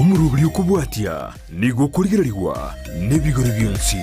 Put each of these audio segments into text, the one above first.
Omoroberi okobwatia nigo okorigererigwa nebigori bionsi.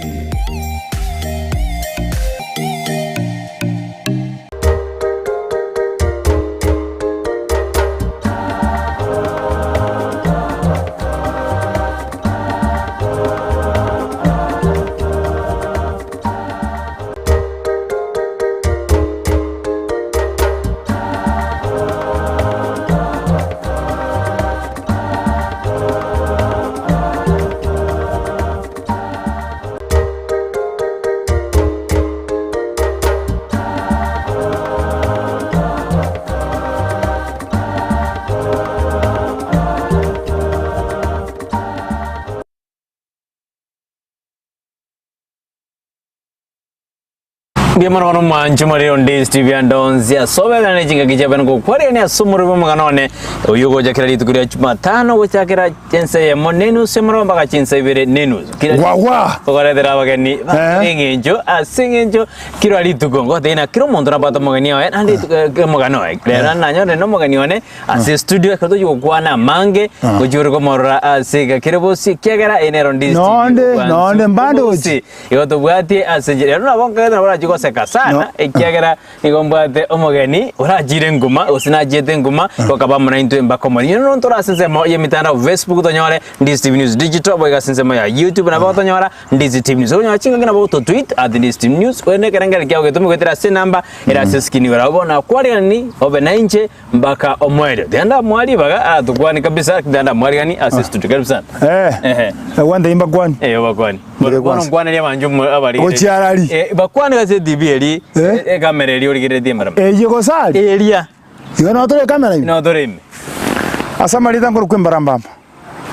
Mbuya mono bono mwanche more onde Steve Andonzi asoberane chingaki chia bene gokwarigania ase omorero bw'omogano one oyio ogocha kera rituko ria Jumatano gochakera chinsa eyemo nenusu emero mpaka chinsa ibere nenusu Kera Wawa! okoretera abageni bakore eng'encho ase eng'encho kera rituko ngotebia ng'a kera omonto nabwate omogeni oye naende rituko kera omogano oye rero nanyore na omogeni one ase estudio ekero tochia gokwana amange gochia ore komorora ase iga kere bosi ekiagera eye nero Ndisi TV Nonde, obwansu nonde mbande obosi. ochi. Igo tobwatie ase enchera ero nabo nkaete nabo orachie goseka sana No. ekiagera nigo mbwate omogeni orachire nkuma gose nachiete nkuma gokaba amo naintwe mpaka omorio. Inwe nonya tore ase ensemo y'emitandao Facebook tonyore Ndisi TV News Digital boigo ase ensemo ya YouTube nabo gotonyora Ndisi TV News. Okonyora chingaki nabo gototweet at Ndisi TV News ore na ekerengererio kiago getome goetera ase enamba ere ase eskrini igoro. Abwo bono nakwarigani obe nainche Mpaka omoerio. Tiga ndamoa ribaga aratokwanie kabisa, tiga ndamwariganie ase estudio. Karibu sana. Eh, Ehe. egwante imbakwani. Eh, obakwani. Mbere Bono kwanza. nkwanerie abanto mo- abarigereria. Gochia arari. Eh, bakwane ase etibi eri, Eh? ekamera eri origereretie emeremo. Eye gose aria? Eria, Igo noo tore ekamera ime? noo tore ime. Ase amarieta nkorokwa Embarambamba.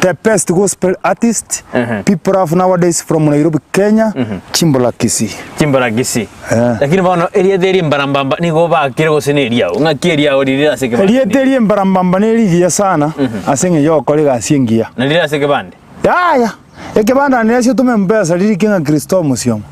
The best gospel artist people love nowadays from Nairobi Kenya, Chimbola Kisii. Chimbora Kisii. Eh. Lakini bono erieta eri Embarambamba nigo obakire gose ne eriao? Ng'aki eriao rire ase ekebande? Erieta eri Embarambamba nerigiya sana ase eng'encho yogokora egasi engiya. Na rire ase ekebande? Yaya, ekebande naende ase otome mpesa ririke ng'a Kristo Omosioma.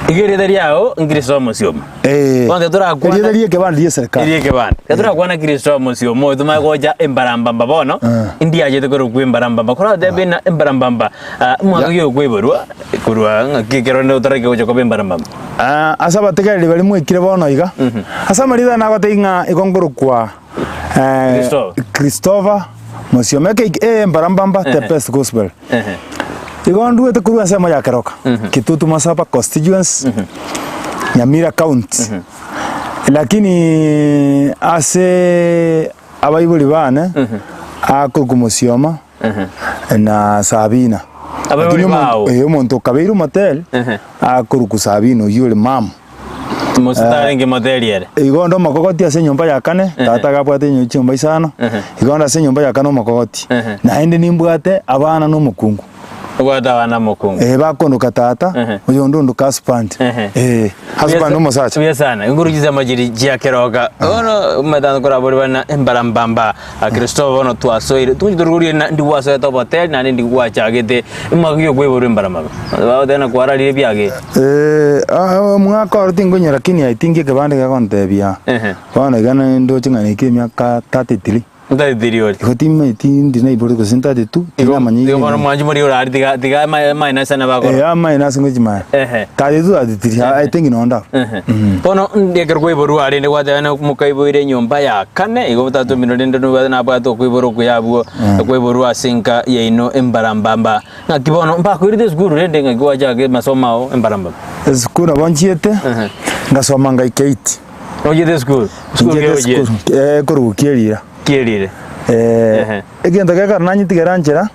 Igo erieta riao Nkristo Omosioma. Eh, Bono tiga torakwana erieta ri'ekebande ri'eserikari. Eria ekebande. Tiga torakwana Kristo Omosioma oyo tomanye gocha embarambamba bono, Eh. indiachete korokwa embarambamba. Koratebe ng'a embarambamba, ah, omwaka ki okoiborwa korwa ng'aki ekero rende otarake gocha koba embarambamba? Ah, ase abategereri baria mwaikire bono iga, ase amarieta nagotebia ng'a igo nkorokwa eh, Christopher. Christopher Mosioma aka Embarambamba the best gospel. Ehe. Igo nduete korwa ensemo ya Keroka, Kitutu Masaba constituency, Nyamira county. Lakini ase abaibori bane, akorokwa Mosioma na Sabina. Abaibori Lakini omonto- bao? eh, omonto okabeire omoteri, akorokwa Sabina oyio ore mama. Mose tarenge moteri ere. Igo onde omokogoti ase enyomba ya kane, tata iga abwate enyo chinyomba isano, igo onde ase enyomba ya kane omokogoti. Naende nimbwate abana na omokungu. Obwate abana na omokungu. Eh, bakondoka tata, oyonde ondoka husband. Eh, husband omosacha. Buya sana. Inguru chisemo chiri chia keroka. Bono omanyete korabori bana embarambamba Kristo bono twasoire. Togochi torugorie na ndi gwasoete oboteri naende ndi gwachagete omwaka ki okoiborwa embarambamba. Bagoteba ng'a kwararire ebiage. Eh, ah, omwaka oro tinkonyora lakini I think ekebande gegontebia Ehe. bono iga ndoche ng'a naikire emiaka 33. 33 ore. Igo timanyeti ndi naiborete gose 32 tinamanya Igo bono mwanchi moria orari tiga tiga ama- amaene ase nabakora. Eh, amaene ase ngochimanya. Ehe. 32 33 I think nonde abwo. Ehe. Bono ndi ekero kwaiborwa arende gwateba ng'a mokaiboire enyomba ya kane igo tata omino rende nobwate nabwate okoiborwa okuya abwo kwaiborwa ase enka yaino embarambamba. Ng'aki bono mbakoirete esukuru rende ng'aki gwachaka amasomo ao embarambamba? Esukuru nabo nchiete, ngasoma ngaika eight. Ochiete esukuru? Esukuru Nchiete ki ochiete? esukuru, eh, korwa Kierira. Kierire. Eh, Ehe. egento gekero nanyitigera nchera,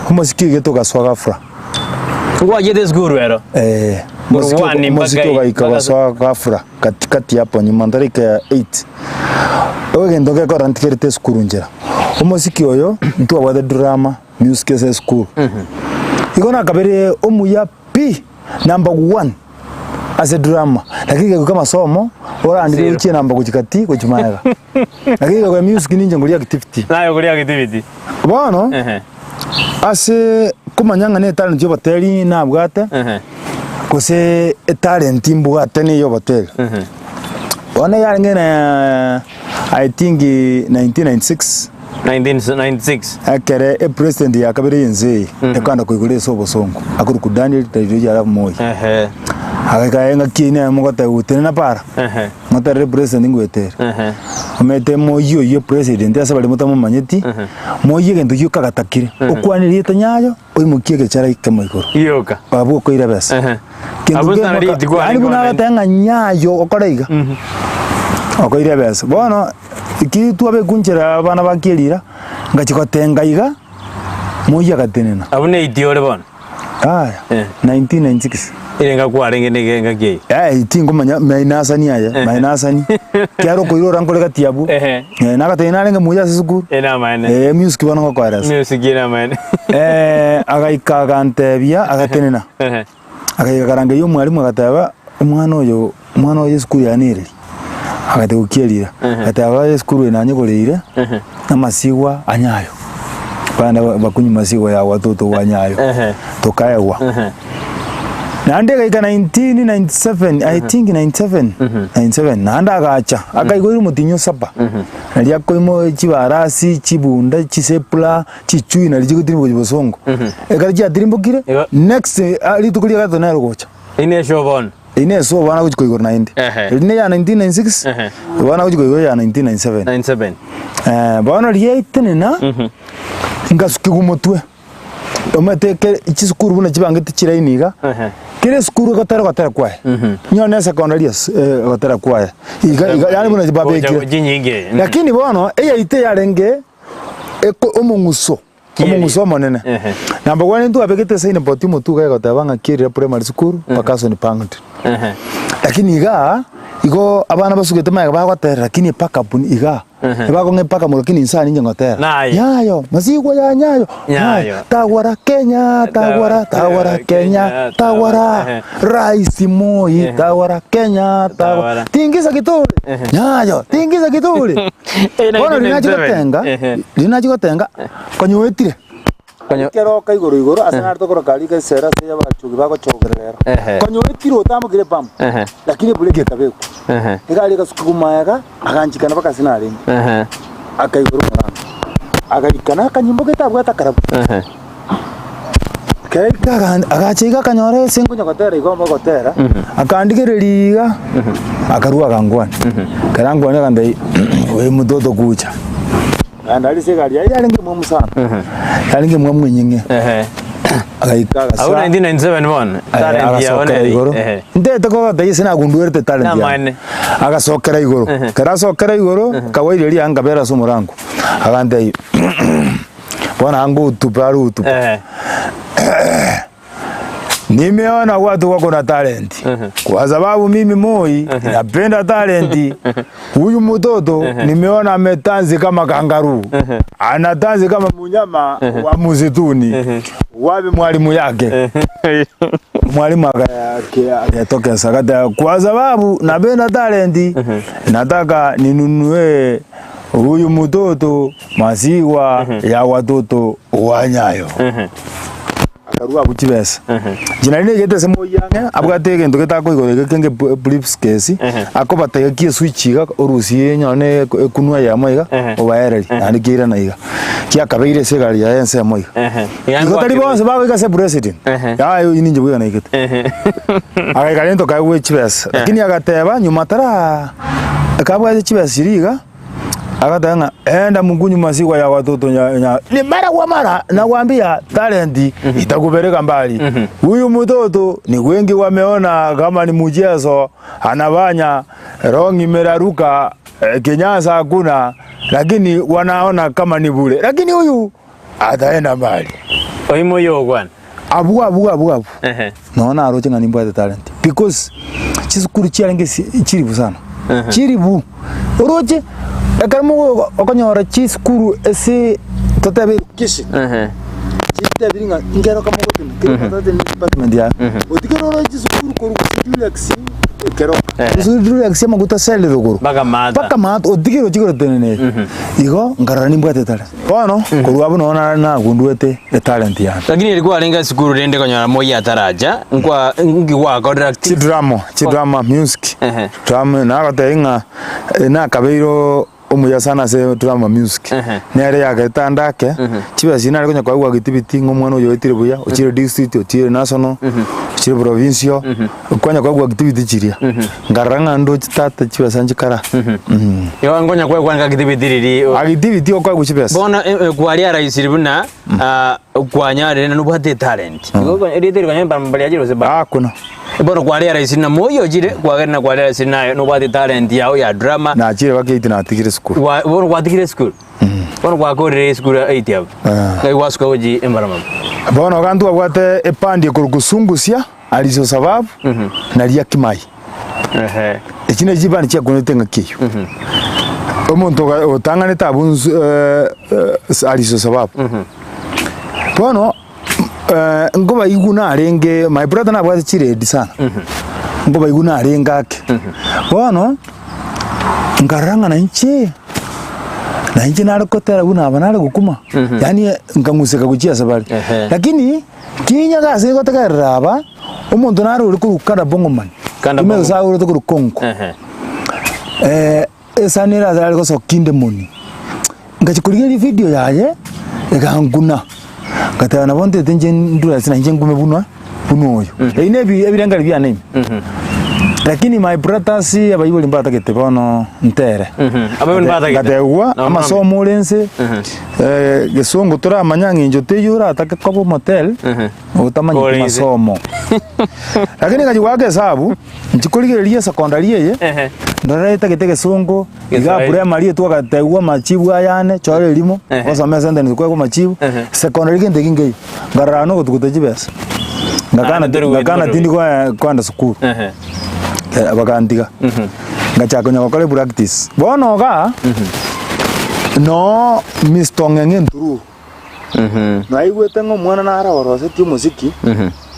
omosiki oigete ogasoa ghafla. Ngwachiete esukuru ero? Eh, Korwa omosiki one mpaka omosiki ogaika mpaka- gosoa ghafla, katikati hapo nyuma ntarika eight. Egento gekora ntigerete esukuru nchera, omosiki oyo ntwabwate drama. Music ase esukuru. Igo nakabere omuya pi, number one ase drama, lakini kegoika amasomo orandire Zero. gochia enamba gochia gati gochia magega. Lakini kegoika music ninche ngoria activity. Naye okoria activity. Bono, Ehe. ase komanya ng'a ne etalent ya oboteri nabwate, Ehe. gose etalent mbwate ne ya oboteri. Ehe. Bono yarenge na I think 1996. 1996. Ekere epresident ya kabere y'ense eye ekogenda koigora ase obosongo, akorokwa Daniel Toroitich arap Moi. Ehe. Agaika engaki eyio nere mogoteba gotenena para, Ehe. moterere president ngwetere. Ehe. Omanyete Moi oyio president ase baria motamomanyeti, Moi egento gioka agatakire, okwane erieta nyayo, oimokie egechara ekemo igoro. Gioka. Abwo okoira besa. Ehe. Kento Abwo kemo sana ka- rituko yaani arenge buna onene. agoteba ng'a nyayo okore iga, okoira ebesa. Bono, Eki twabekwa nchera abana ba Kerira, ngachia gotenga iga, moyio agatenena. Abwo neiti ore bono? Yaya, Eh. 1996. Ere ngakwarenge niga engaki eyio. Eh, tingomanya mainasani aye, mainasani. Kiaro okoirora nkore gati abwo. Ehe. Eh, nagatebia narenge moyio ase esukuru. Ere amaene. Eh, music bono ngokoeresa. Music ere amaene. Eh, agaika agantebia, agatenena. Ehe. Agaika akarangeria omwalimu agateba, omwana oyo omwana oyo esukuru yane ereri? Agateba okiarire, agateba esukuru eye nanyegoreire amasigwa anyayo, abana bakunywa masigwa ya watoto wa nyayo, tokaegwa. Naende egaika 1997, I think 97, 97, naende agacha, akaigoire omotinyi o saba, naria akoimoa chibarasi, chibunda, chisepla, chichui naria chigotirimboka gochia bosongo. Ekero chiatirimbokire, Igo. next ah, rituko ria gatato nere gocha. Ine esho bono. Eri ne esuo bono agochia koigora naende. Ehe. Eri ne ya 1996, Ehe. bono agochia koigora ya 1997. 97. Eh, bono riaitenena, ngasukigwa omotwe. Omanyete ekere chisukuru buna chibangete chiraini iga, Ehe. kera esukuru egotera ogotera kwaye. Nyore ne secondary ase ogotera kwaye. Iga iga yaani buna Gocha babekire. chinyinge. Lakini bono, eyaito yarenge eko omong'uso. Kieri. Omong'uso omonene. Ehe. Namba kwane ntwabegete esign board omotwe iga egoteba ng'a Kierira Primary School, Parkson Panged. Ehe. Lakini igaa, igo abana basugete magega bagotera lakini epakapu igaa, Ehe. ebakong'a epakamu lakini inse aria inche ngotera. Naye. Nyayo, masigwa ya nyayo, Nyayo. Tagwara Kenya, tagwara, tagwara Kenya, tagwara. Ehe. Rais Moi, Ehe. tagwara Kenya, tagwara. Tagwara. Tingisa kituri, nyayo, tingisa kituri. Eh, Bono riria nachia 1997. gotenga, Ehe. riria nachia gotenga, konya oetire. Konya- Ekeroka igoro igoro ase nare tokoroka aria gesera ase abachogi bagochogerera ero. Ehe. Konya oetire otambokire epampu, Ehe. lakini ebureki ekabekwa. Ehe. Iga aria egasuka komaega, aganchikana mpaka ase narenge. Ehe. Akaigora omorango, agaikana akanyimbo gete abwate akarabu. Ehe. Ekero aika aga- agacha iga akanyora ase nkonya gotera igo omogotera, akandigereria iga, akarua agankwania. Ekero ankwania akantebia oyo mtoto kucha. Naende aria ase egari yaye yarenge emwamu sana, yarenge emwamu enyeng'e. Ehe. Agaika Abwo agasoa 1997 bono. eh, Talent yao agasokera neri. igoro. Ehe. Ntaete kogotebia ase nagundurete talent yane. Namaene. Agasokera igoro. Ekero asokera igoro, kawaida eria nkabera ase omorango, agantebia bono angotupa are otupa. Ehe. Nimeona watu wako na talenti kwa sababu mimi Moi napenda talenti. Huyu mtoto nimeona ametanzi kama kangaroo, anatanzi kama munyama wa msituni. Wapi mwalimu yake? Mwalimu akatokeza akata, kwa sababu napenda talenti, nataka ninunue huyu mtoto maziwa ya watoto wa Nyayo. Akarua abwo chibesa. Inche nari naigete ase moi ang'e, abwate egento getakoigora iga kenge briefcase, akobata iga kia eswitch iga, orusie onye na ekunwa eyemo iga, obaererie, naende kiairana iga. Kiakabeire ase egari yaye ensemo iga. Igo tari bonsi bagoika ase president, yaya oyio ninche bweka naigete. Agaika rende tokaegwa chibesa, lakini agateba nyuma taraa, ekabwate chibesa chiria iga. Agateba ng'a enda mukunywe masigwa ya watoto nya, nya, ni mara kwa mara nakwambia talenti itakupeleka mbali. Huyu mtoto ni wengi wameona kama ni mchezo anafanya, rongi imeraruka, eh, kinyasa hakuna, lakini wanaona kama ni bure, lakini huyu ataenda mbali. Oimo oyo ogwana. Abwo abwo abwo abwo Ehe. nonya naroche ng'a nimbwate talent because chisukuru chiarenge si chiribu sana chiribu oroche ekero mogo okonyora chisukuru ase totebe Kisii Ehe. chitebiri ng'a nkero kamogotema kero otateme department yaye otigere oroche chisukuru korwa gose Julius Keroka Eh. gose Julius amaguta sele rogoro Mpaka maata. mpaka maata otigere ochie gotenena ere igo nkarora nimbwate talent bono korwa abwo nonya nare nagunduete etalent yane. Lakini eri kwarenge esukuru rende konyora moi ataracha nkwa nki gwakorire Chidrama, chidrama music Ehe. drama nagotebia ng'a eh, nakabeire. omuya sana ase drama music, Ehe. nere yagerete ande ake, chibesa chiria nare konya koegwa activity ng'a omwana oyo oetire buya, ochire district, ochire national, ochire provincial, kwanya koegwa activity chiria, nkarora ng'a ndoche tata chibesa nchikara Igo nkonya koegwa ng'a activity riria Activity okoegwa chibesa. Bono kwariaraisire buna kwanyarire na nobwate etalent. Igo erieta eri konya mbariachire gose bado? Hakuna. Bono kwariaraisire na moyo ochire kwagera na kwariaraisire naye nobwate etalent yao ya drama. Nachire mpaka eight natigire esukuru. Gwa bono gwatigire esukuru? Bono gwakorire esukuru eight abwo? Ngai gwasuka gochia embarambamu. Bono iga ntwabwate epandi ekorokwa Sungusia, Alice Osababu, na Ria Kimai. Ehe. Echi nachi chibandi chiakunete engaki eyio. Omonto oga- otang'anete abwo nsu Alice Osababu. Bono nkobaigwa narenge, my brother nabwate chiredi sana, nkobaigwa narenge ake. Bono, nkarora ng'a nainche, nainche nare kotera buna aba nare gokuma, yaani nkang'useka gochia ase bare. Ehe. Lakini, kinyaga ase gotegerera aba, omonto nare ore korwa Kanda Bong'omani, Kanda ime Bong'omani. gose aurete korwa Kongo. Ehe. Esani ere ase are gosoka kindemoni, ngachia korigereria evidio yaye, ekankuna, ngateba nabo ntete inche ndure ase nainche nkume buna buna oyo. Ebi na ebi ebirengeri biane ime. Lakini my brothers abaibori mbatagete bono ntere. Abaibori mbatagete? Ngategwa Nabo amasomo ore nse, gesongo toramanya ng'encho teiyo oratake koba omotel, otamanyeti Kore inse. masomo. Lakini ngachia goaka esabu, Inche korigereria esecondary eye, Ehe. ndore etagete egesongo, iga Geswahili. primary etwagatebiwa amachibu ayane, chora erimo, Ehe. osome esentence kwegwa amachibu, Ehe. secondary gento eki nkeiyo. Nkarora nogotuguta chibesa, ngakana Naende tori goetwa ngakana tori. tindi koe koenda sukuru, Ehe. Eh, bakantiga. Ngachaka konya gokora epractice. Bono igaa, noo Mister Ong'eng'e Ntururu, naigwete ng'a omwana nare orosetie omosiki,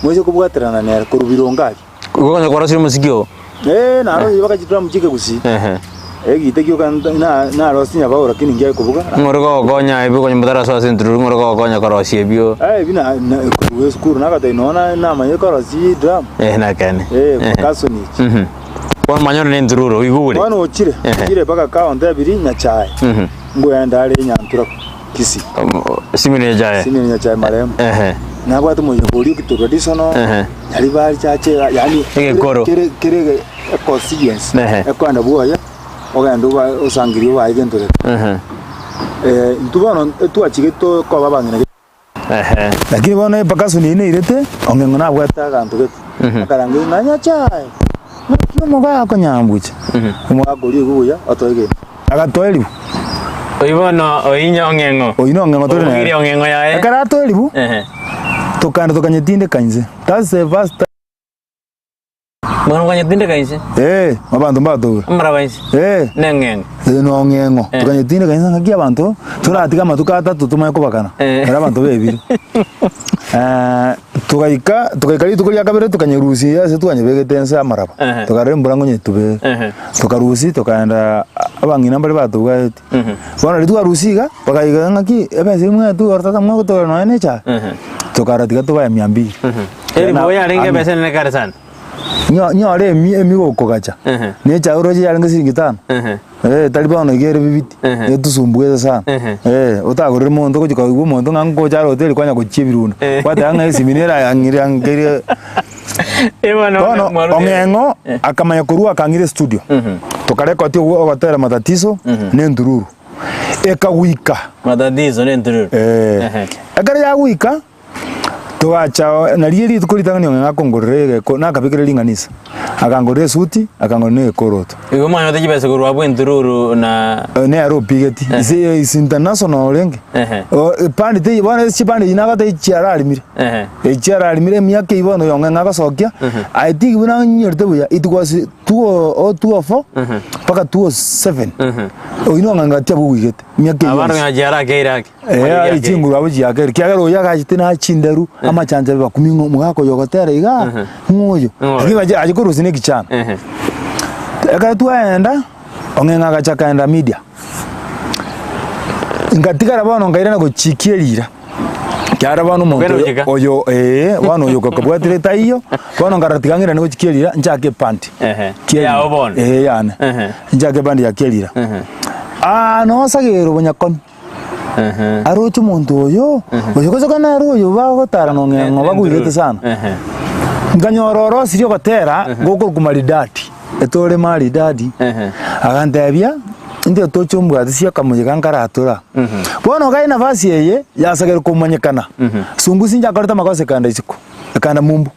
moise kobwaterana nere korwa birongo aria. Igo konya kwarosirie omosiki oo? Eh, narosirie mpaka chidrum chia ekegusii. Ehe. Egita gioka nta- na- narosie nyabao lakini ngiaye kobuga. Ng'ore gogokonya ebio konya motarasoa ase entururu ng'ore gogokonya korosia ebio. Eh, ebi na- na- korwa esukuru nagatebia nonya na- namanyire korosia chidrum. Eh, nakeene. Eh, Ehe. percussion echi. Mhm. Bono manya ore na entururu, oigure. Bono ochire, Ehe. ochire mpaka county ebiri Nyachae. Mhm. Ngoenda are Nyantura Kisii. Simoni Nyachae. Simoni Nyachae marehemu. Ehe. Nabwate omoyega oria o traditional, Ehe. Nyaribari church iga, yaani Egekoro. kere kere e constituency Ehe. ekoenda bwoye, ogende oba osangererie obae egento gete. Ehe. Intwe bono etwachigete koba abang'ina gete. Ehe. Lakini bono epakasoni eyio neirete, ong'eng'o nabwate aganto gete, akarangeria ng'a Nyachae, naki omogaka onyambucha? Omogaka oria oigwe buya, otoe egento. Agatoa eribu. Oyio bono oinya ong'eng'o. Oyio na ong'eng'o tore Obugirie nere. ong'eng'o yaye. Ekero atoa eribu, Ehe. tokagenda tokanyetindeka inse. That's the first time. Bono kwanyetindeka inse. Eh, abanto mbatobora. Omoraba inse. Eh. Neng'eng'o. Eh, nong'eng'o. Eh. Tokanyetindeka inse ng'aki abanto, toratiga amatuko atato tomanye kobakana. Eh. Ekero abanto bebire. Eh, togaika, togaika rituko ria kabere tokanyerusia ase twanyebegete inse amaraba. Ehe. Tokarora embura ngonyetubere. Ehe. Tokarusia tokaenda abang'ina mbare batobwati. Bono riria twarusia iga, bakaigwa ng'aki ebesa eywo mwaetwe igoro tata mwagotogora nonya na echae. Tokarora tiga tobae mia mbili. Eri Na- boyo yarenge ami- ebesa enene kare sana. Nyo- nyore emi emigokogacha. Ehe. Na echae oroche yarenge siringi tano. Ehe. Eh, tari bono iga ere bibiti, Ehe. etusumbuete sana. Ehe. Eh, otagorere monto ogochia koigwa omonto ng'a ngocha are hoteli kwanya gochia ebirundo. Eh. Gwateba ng'a esimi nere ayang'ire angerie. Eh, bono Bono mwarure- ong'eng'o akamanya korwa akang'ira estudio. Tokarekoti ogo- ogotera matatizo na entururu. Ekagwika. Matatizo na entururu. Eh. Ehe. Ekero yagwika, togacha nario rituko ritang'ani ong'eng'o akongorera egeko nakabekire ring'anisa, akangorera esuti, akangorera na egekoroto. Igo mwanyorete chibesa korwa abwo entururu na Nere opigeti, ise is international orenge. Ehe. O epandi teiyo bono ase chipande echi nagotebia chiararimire. Ehe. Echiararimire emiaka eyio bono oyo ong'eng'o agosokia, I think buna nyorete buya, it was 2004 mpaka 2007, oyio na ong'eng'o tiabwo oigete, emiaka eyio Abana yonsi. ng'a chiarakeire ake. Eh, chinguru abwo chiakeire, ekiagera oyio agachete nachinderu, amachanchabe bakumi ng'a omogaka oyo ogotera igaa, ng'o oyo? Ng'o oyo? Lakini ache ache korusia na ekichana. Ehe. Ekero twaenda, ong'eng'o agacha akaenda media, ngatigara bono nkairana gochikia erira, ekiagera bono omonto Okenda oyo gochika? oyo eh, bono oyo okobwatire taiyo, bono nkarora tiga ng'irane gochikia erira, nchake epandi. Ehe. Kia erira. Yao bono. Eh, yane. Ehe. Nchake epandi ya kia erira. Ehe. Aa nosagera obonyakoni. Aroche omonto oyo, oyo gose kore nere oyo bagotara na ong'eng'o bagoirete sana. Nkanyora orosirie ogotera gokorokwa maridadi, etore maridadi, agantebia, intwe toche ombwate sia akamoyega nkaratora. Bono iga enafasi eye yasagera komanyekana, Sungusia inche akorete amakosa ekanda isiko, ekanda mumbu.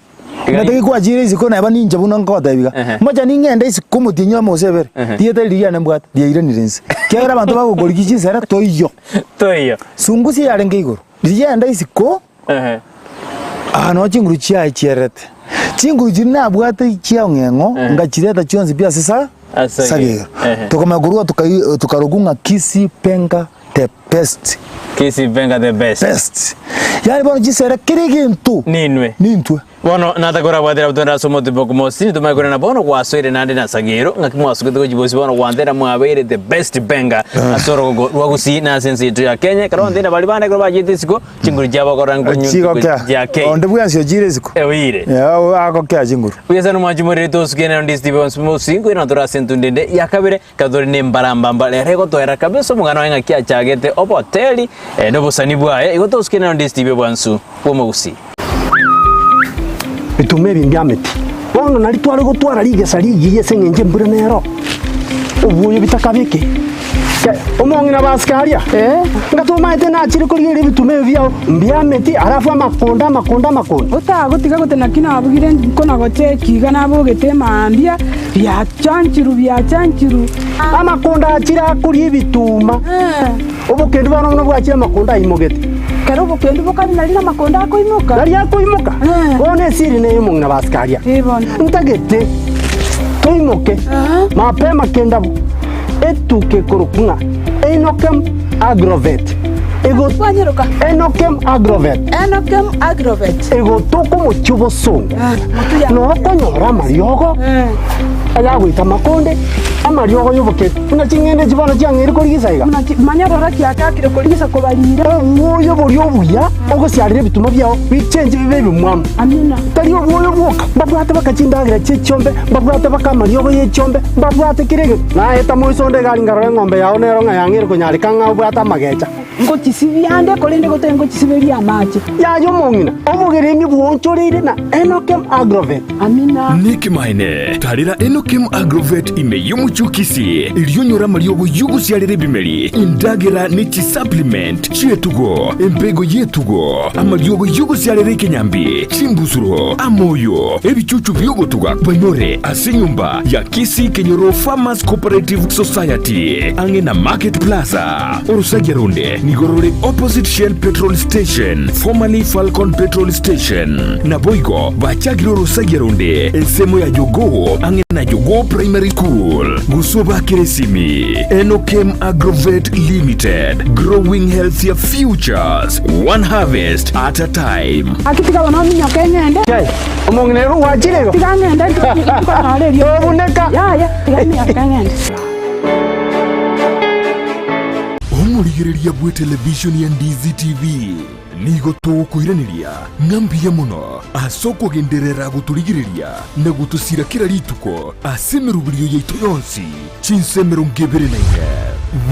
Ng'a tigikwachire isiko neba ninche buna nkogotebia iga. Ehe. Mocha ning'ende isiko omotienyi amo gose ebere, Ehe. rieta riria riane mbwate, riairanire inse. Ekiagera abanto bagokorigia chinsere toiyo. Toiyo. Sungusia yarenge igoro, riria yagenda isiko, Ehe. aa noo chinguru chiaye chiererete. Chinguru chiria nabwate chia ong'eng'o, Ehe. ngachireta chionsi pi ase sa Ase sagero. Ehe. Tokamanya korwa tokai tokarokwa ng'a Kisii Benga the best. Kisii Benga the best. Best. Yaani bono chisere kera egento Ninwe. nintwe. Bono natakorabwatera abatondo ase omotibo okomosi, nitomanye korenda bono gwasoire naende na Sagero, ng'aki mwasugete gochia bosio bono gwantera mwabeire the best benga ase orogogo rwa Gusii na ase ense yaito ya Kenya. Ekero gwantera baria bande ekero bachiete isiko, chinguru chiabo okorora nkonyu Chigokea. chiakei. Onde bwensi ochire isiko. Oire. Yeah, agokea chinguru. Buya sana mwanchi morere tosuke nero ndi Steve Onsi mosi nkoirana tore ase entundu ende ya kabere Ekero tore nembarambamba rero egotoera kabisa omogano oye ng'aki achagete oboteri na obosani bwaye, igo tosuke nero ndi Steve Bwansu bw'omogusii. Bituma ebi mbiameti. Bono nario tware gotwara rigesa rigiya ase engencho embura nero, obwoyo bitakabeke. Omong'ina basike aria, ng'a tomaete nachire korigereria ebituma ebi biao mbiameti, alafu amakonda, amakonda, amakonda. Otagotiga gote naki nabugire nkona gocheki iga nabogete mambia, biachanchiru biachanchiru. Amakonda achire akoria ebituma, obokendu bono buna bwachire amakonda aimogete. Kero obokendu bokare nari namakonda akoimoka. Nari akoimoka, bono esiri neye omong'ina basike aria. Ntagete toimoke mapema kendabu. Etuka ekorokwa ng'a Enokem Agrovet ego Kwanyeroka. Enokem Agrovet Enokem Agrovet. egotoka omochie obosongo Motu ya- noo okonyora amariogo ayagoita amakonde, amariogo y'obokeri buna ching'ende echi bono chiang'eire korigisa iga. Buna chi- manya rora chiachakire korigisa kobarira. Obwoyo boria obuya ogosiarera ebituma biao bichenche bibe ebimwamu. Amina. Tari obwoyo bwoka, mbabwate baka chindagera chi'echiombe, mbabwate baka amariogo y'echiombe, mbabwate kera egento. Naeta moiso onde egari nkarora eng'ombe yao nero ng'a yang'eire konyareka ng'a obwate amagecha. Ngochisibia ande, korende gotari ngochisiberia amache. Yaya omong'ina, obogeremi bwoonchoreire na Enokem Agrovet. Amina. Nekemanene, tarera Enokem Agrovet ime y'omochie o Kisii, erio onyore amariogo y'ogosiarera ebimeri, endagera ne chisupplement chi'etugo, embego y'etugo, amariogo y'ogosiarera ekenyambi, chimbusuro, amoyo, ebichuchu bi'ogotuga banyore ase enyomba ya Kisii Kenyoro Farmers Cooperative Society, ang'e na Market Plaza. Orosagia ronde nigo rore opposite Shell Petrol Station, formerly Falcon Petrol Station. Naboigo bachagire orosagia ronde ensemo ya Jogoo ang'e na Jogoo Primary School. Gose obakere esimi Enokem Agrovet Limited, growing healthier futures, one harvest at a time. Gaki tiga bono ominyoke ng'ende. Omong'ina ere ogwachire igo? Tiga ng'ende ntikonyora erio. Tobuneka. Yaya, tiga minyoke ng'ende. Omorigereria bw'etelevishoni ya Ndizi TV nigo togokoiraneria ng'a mbuya mono ase okogenderera gotorigereria na gotosira kera rituko ase emeroberio yaito yonsi chinsa 24.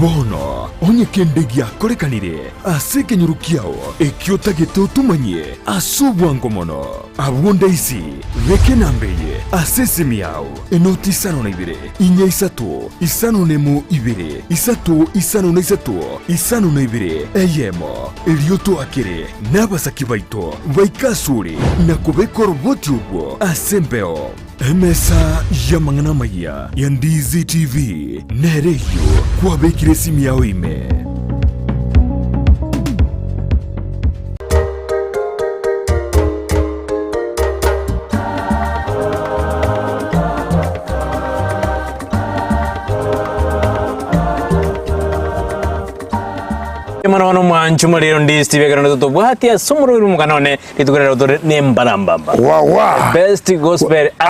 Bono onye kende giakorekanire ase ekenyoro kiao ekio otagete otomanyie ase obwango mono, abwo ndaisi beka enamba eye ase esimi yao. Enoti isano na ibere, inya isato, isano nemo ibere, isato isano na isato, isano na ibere, eyemo. Erio toakere nabasaki baito baike asore na kobeka oroboti orwo ase embeo. Emesa y'amang'ana amayia ya Ndizi TV nere eyio kwabekire esimi yao ime. Mono bono mwanchu morero ndi Steve ekero totobwati ase omorweri omogano one rituko rero tore nembarambamba. Wawa. Best gospel artist.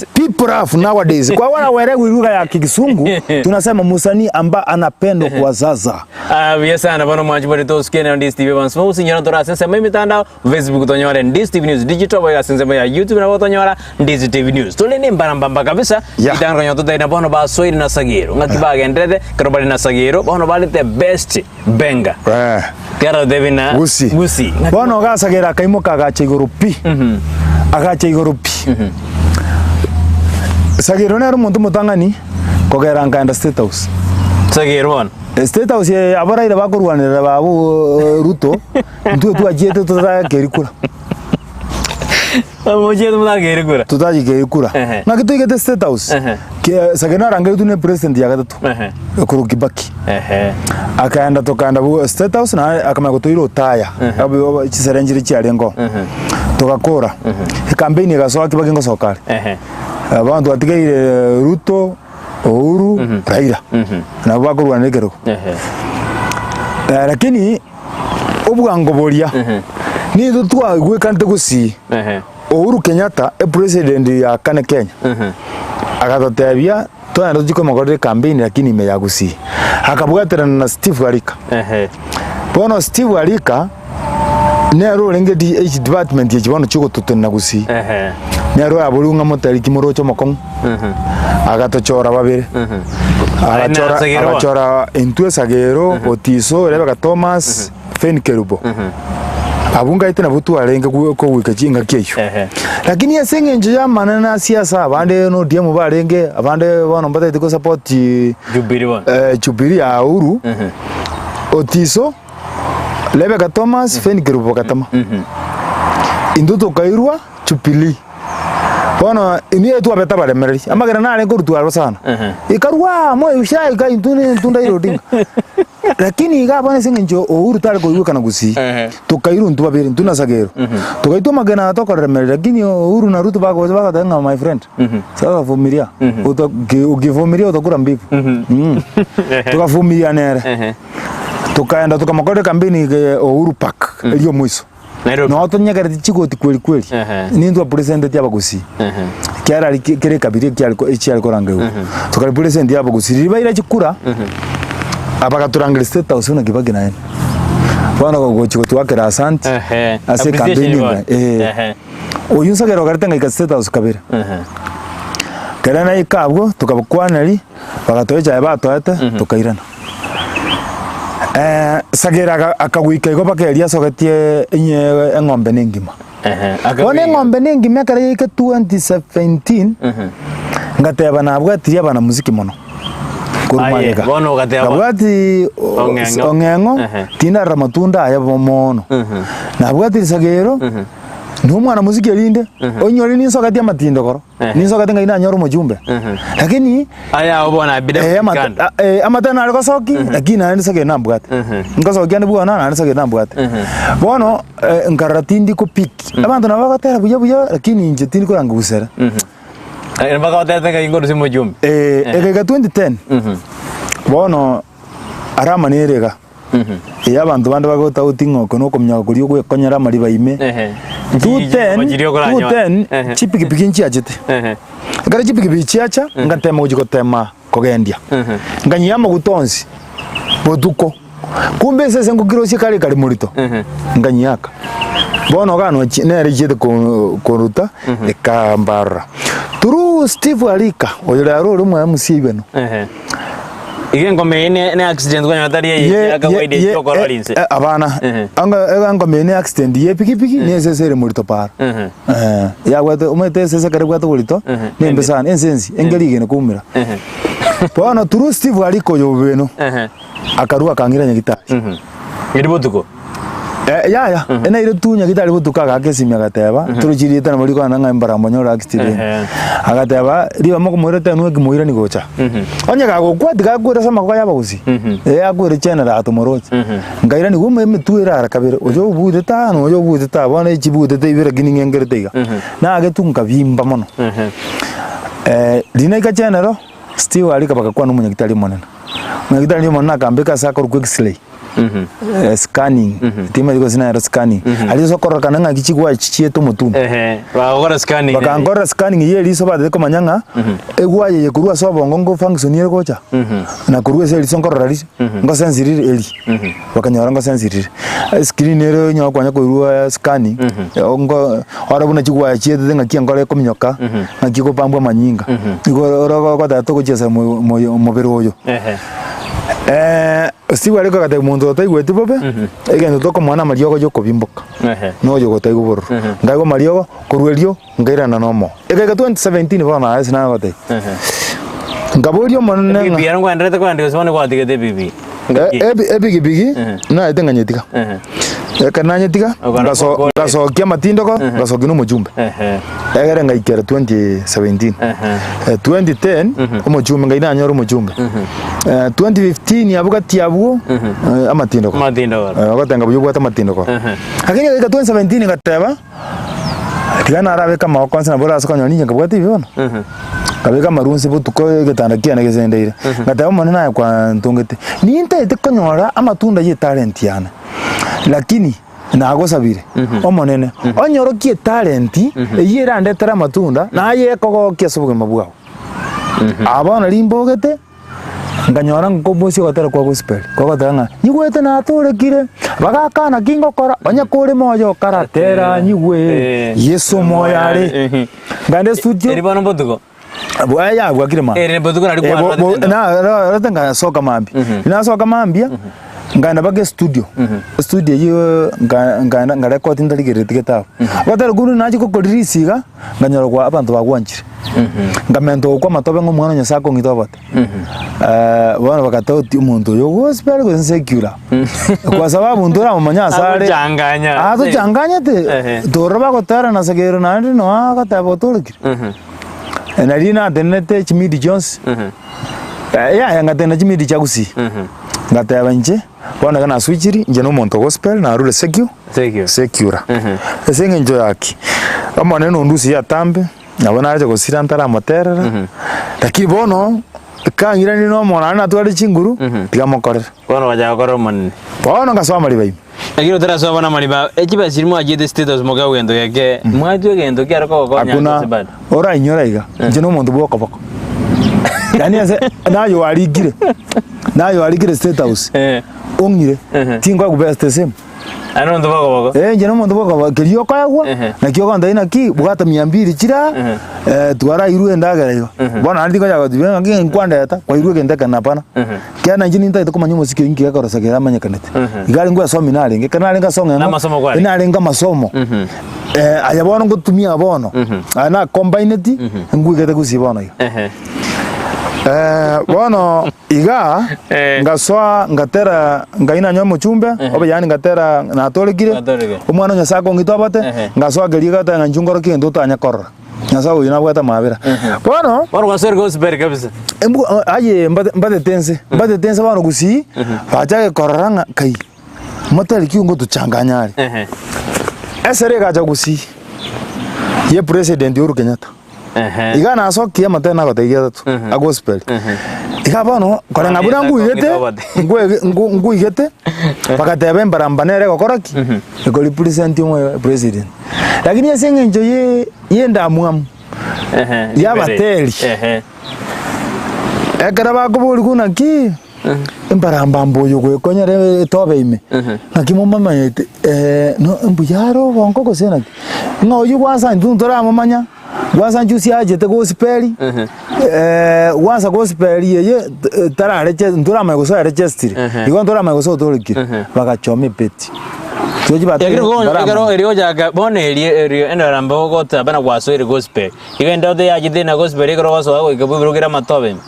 Artist people have nowadays. Kwa wala waelewi lugha ya Kisungu, tunasema msanii ambaye anapendwa kwa sasa. Ah, buya sana bono mwanchu morero tosuke nero ndi Steve Evans Mousi nyora tore ase ensemo y'emitandao Facebook tonyore Ndizi TV News Digital boigo ase ensemo ya YouTube nabo tonyora Ndizi TV News. Tore nembarambamba kabisa Yeah. ritang'ani konya totari na bono basoire na Sagero ng'aki bagenderete ekero bare na Sagero bono bare the best Benga. Eh. Tiara Devi na Gusii. Gusii. Bono ogasagera akaimoka agacha igoro pi. Agacha igoro pi. Sagero nere omonto omotang'ani kogera nkaenda State House. Sagero bono. Eh, State House eye abarai bakorwanerera babo eh, Ruto, intwe twachiete totarakeri kura. Mochiete motakeri kura. Totachikeri kura. Ehe. Ng'aki toigete State House, Ehe. ki- Sagero narangeretwe ne president ya gatato. Ehe. Korwa Kibaki. Ehe. Akaenda tokaenda bu State House naye akamanya gotoira Othaya abu chisere nchire chiarenge oo. Togakora, ecampaign egasoa Kibaki ngosoka are. Ehe. Abanto batigaire Ruto, Uhuru, Raila. Nabo bakorwana ekerogo. Ehe. Eh, lakini obwango boria nigo twaigwekanete gusii. Ehe. Uhuru Kenyatta epresident ya kane Kenya agatotebia Twagenda tochie komokorera ecampaign lakini ime ya Gusii. Akabwaterana na Steve Arika. Ehe. Bono Steve Arika nere orenge di echi department echi bono chiogototenena Gusii. Ehe. Nere oyaborigwe ng'a motariki moroche omokong'u. Agatochora babere. Agachora Aye, na Sagero. agachora intwe Sagero, Otiso, Rebecca Thomas, Fenny Kerubo. Abwo ngaete nabwo twarenge gwe- kogoika chingaki eyio. Ehe. Lakini ase eng'encho y'amanene a siasa abande na ODM barenge, abande bono mbatagete gosupport Jubilee bono. eh, Jubilee ya Uhuru, Otiso, Rebecca Thomas, Fenny Kerubo bagatama. Intwe tokairwa Jubilee. Bono nigo twabete abaremereri, amagena narenge korutwa aroro sana. Ekarwa amo ushaika intwe ne intwe Raila Odinga. Lakini iga bono ase eng'encho Uhuru tare koigwekana gusii, Ehe. tokairwa intwe babere intwe na Sagero. Togaitwa amagena aya tokoremereria lakini Uhuru na Ruto bagocha bagateba ng'a my friend, sasa vumilia, uta ukivumilia utakula mbivu. Tokavumilia nere. Ehe. Tokaenda tokamokorera ekampeni Uhuru Park eria omoiso. Nairobi. Noo tonyegereti chigoti kweri kweri. Ehe. Nintwe presenteti abagusii. Ehe. Kiara ari kere ekabira ekiare ko- echiare korangerigwa. Tokari present abagusii. Riria baira chikura, abagatorangeria state house buna Kibaki naende. Bono gochi gotuakera asanti, Ehe. ase Appreciation ecampaign bono. enga. Eh. Ehe. Oyio nsagera ogarete ngaika state house kabere. Ehe. Ekero naika abwo, tokabakwaneria, bagatoa echae batoete, tokairana. Sagera aga- akagoika igo mpaka eria asogetie enye eng'ombe na engima. Ehe, Bono akagoika. eng'ombe na engima ekero yaika 2017, ngateba nabwatirie abanamuziki mono korwa Aye, magega. bono ogateba. Nabwati o- Ong'eng'o. Ong'eng'o, Ehe. tindarora matunda aya bo mono. Nabwatirie Sagero, na omwana muziki erinde, onyore ninsogetie amatindogoro. Ehe. Ninsogete ng'ai nanyore omochumbe. Lakini Aya ao bono abida eh, amate- kando. a- eh, amatene nare gosoki lakini naende nsogete nambwate. Nkosokia ande bwana naende nsogete nambwate. Bono eh, nkarora tindi ko pick. Abanto nabo bagotera buya buya lakini inche tindi koranga gusera. Eh, mpaka otete ng'ai nkorusia omochumbe. Eh, egaika 2010 bono Arama nere iga. Ee, abanto bande bagotauti ng'a oko nokominyoka koria ogwekonyera amariba ime. Ehe. 210 Chiria okoranyora. 210 Ehe. chipikipiki nchiachete. Ehe. Ekero chipikipiki chiacha, ngatema gochia gotema kogendia. Nkanyia amaguta onsi botuko. Kumbe ase ase ngokirosia kare kare morito, nkanyiaka. Bono iga nochi nere echiete ko- koruta, ekambarora. Through Steve Arika, oyo rero ore omwa MC Ibeno. Ehe. Iga engoma eye ne ne accident kwanyora tari eye Ye- ya kawaida ye- ye- echokorora eh, inse. eh, abana Ehe. anga engoma eye ne accident ye pikipiki ne esese ere morito para Ehe. Eh, yabwate omanyete esese ekero ebwate oborito Ehe. nembe sana ense ensi engeri igene koumera Ehe. bono through Steve Ariko oyo obeno Ehe. akarua akang'ira nyagitari Eri botuko. Eh, yaya enaire tu nyagitari botuko agaka esimi agateba torochi rieta nabo rikwana ng'a embarambo nyore accident Ehe. agateba riba mokomoirete anwe ekimoirani gocha onye gagokwa tiga akwere ase amagoko ya abagusii eh akwere general tomoroche nkairaniwa ime emetwe ere ara kabere oyo obutete aa na oyo obutete aa bono echibutete ibere lakini ng'engerete iga nagetwe nkabimba mono riria naika general Steve arika bagakwana omonyagitari omonene omonyagitari omonene akambeka ase akorokwa x-ray. Scanning, timanyeti gose nero scanning, aria ase okororekana ng'aki chigwaya chichiete omotume. Ehe, bagokora scanning. Bakankorera scanning ya eriso batete komanya ng'a egwaya eye korwa ase obongo ngo function ere gocha, na korwa ase eriso nkorora riso, ngo sense rire eri, bakanyora ngo sense rire. Escreen ere onye kwanya koirwa scanning, ngo ore buna chigwaya chietete ng'aki enkoro ekominyoka, ng'aki ekobambwa amanyinga, igo ore ogoteba togochiesa moyo moyo omobere oyo. Ehe. Steve arenge agatebia omonto otaigweti bobe, egento tokomoa namariogo yokobimboka, noyo ogotaigwa bororo. Nkaigwa amariogo, korwa erio nkairana nomo. Egaika 2017 bono naye ase nagotebia. Nkaboria Omonene ng'a Ebibi ero nkwenderete kogenda gose bono gwatigete ebibi? Eh, ebi- ebigibigi naete nganyetiga. Ekero nanyetiga, Okana ngaso- gokore. ngasokia amatindoko, ngasokia na omochumbe. Egere ngaikera 2017. Eh, 2010 omochumbe ngai nanyora omochumbe. Eh, 2015 abwo gati abwo eh, amatindoko. Amatindoko. Eh, ogotenga buya obwate amatindoko. Lakini egaika 2017 ngateba tiga narabeke amagoko onsi nabo orase konyora ninche nkabwate ebibe bono. Nkabeka amaru onsi botuko egetanda kiane gesendeire. Ngateba omonene aye kwantongete, nintagete konyora amatunda ye etalent yane, lakini Nagosabire, Omonene, onyorokie etalenti eyio erandetere amatunda, na aye ekogokia ase obogima bwao. Aa bono rimbogete, nkanyora nkobosia ogotera kwa gospel, kogoteba ng'a nyigwete natorekire, bagakana ki ngokora, onye kore moyo okaratera nyigwe, Eh. Yeso moyo are. Nkaenda estudio. Eri bono mbotuko. Bwaye yabwakire mambia. Ere botuko nari Eh, bo- kwarorete bo- tendo. na- narorete ngasoka mambia. Nasoka mambia, nkaenda mpaka estudio. Estudio eyio nka- nkaenda nkarekodi ntarigerereti getabu. Ogotera korwa nachia gokorelease iga, nkanyora kwa abanto bagwanchire. Nkamenta gokwa amatobe ng'a omwana o Nyasaye akong'ita obote. Bono bagateba oti omonto oyo gospel gose secular. Kwa sababu ntoramomanya ase are. Agochanganya. Atochanganyete, Ehe. torora bagotera na Sagero naende noa agateba otorekire. Nario natenenete chimidi chionsi, yaya ngatenena chimidi chia Gusii, ngateba inche bono iga naswichiri inche na omonto o gospel narure secu secular. Ase eng'encho ya ki? Omonene nondusie atambe, nabo nacha gosira ntaramoterera, lakini bono ekang'iranire na omonene naende natware chinguru, tiga mokorere. Bono ogachaka gokora Omonene. Bono ngasoa amariba ime. Lakini otarasoa bono amariba, echibe chiria mwachiete status mokegwa gento geke, mwaetwe egento kiare kogokonya Hakuna ase bado. orainyore iga, inche nomonto bwa okoboko. Yaani ase naye oarikire, naye oarikire state house, Eh. ong'ire, Ehe. tinkoegwa best the same. Aye nomonto bwa okoboko. Eh, inche nomonto bwa okoboko, keria okoegwa, Ehe. naki ogontebia naki, bwata mia mbiri chiraa, Ehe. eh, twarairwe endagera iga. Bono naende tingocha gotebia ng'aki nkwandeta, kwairwe egento ekene hapana. Ekiagera nainche nintagete komanya omosike inki gekorosa kere amanyekanete. Iga arenge gwesomi narenge, ekero narenge ase ong'eng'o, Namasomo kwarenge. narenge amasomo. Eh, aya bono ngotumia bono, aya nakombaineti, ngwigete gusii bono iga. Ehe. Eh, bono iga, Eh. ngasoa ngatera ngai nanywa omochumbe, obe yaani ngatera natorekire, Natorekire. omwana o Nyasaye akong'ita obote, Ehe. ngasoa keria gateba ng'a inchuo nkorokie egento otanya korora. Nyasaye oyio nabwate amabera. Bono, Bono gwasoire gospel kabisa. embu aye mbate mbatete ense, mbatete ense bono gusii, bachake korora ng'a kai, motari ki ngotochanganya are. Ehe. Esere egacha gusii, ye president Uhuru Kenyatta. Ehe. Iga nasokia amatene nagotegia gatato, a gospel. Iga bono, koreng'a buna ngwigete, ngwege ngu ngwigete, bagateba embarambana ere egokora ki? Eko represent omo president. Lakini ase eng'encho ye y'endamwamu Ehe, y'abateri. Ehe. Ekero bakoborigwa naki embarambamba oyo gwekonyera etobe ime, naki momomanyete no mbuya are obongo gose naki? Ng'a oyio gwansa intwe ntoramomanya, gwansa nchusi achete gospel, gwansa gospel eye tarareche ntoramanya gose arechestire, igo ntoramanya gose otorekire, bagachoma ebeti. Tochi batebe Ekero go- ekero ntoramanya. erio gochaka bono erio erio endorambe ogotaba na gwasoire gospel. Igo endoto yachete na gospel ekero ogosoa goika bwebirokere amatobe ime.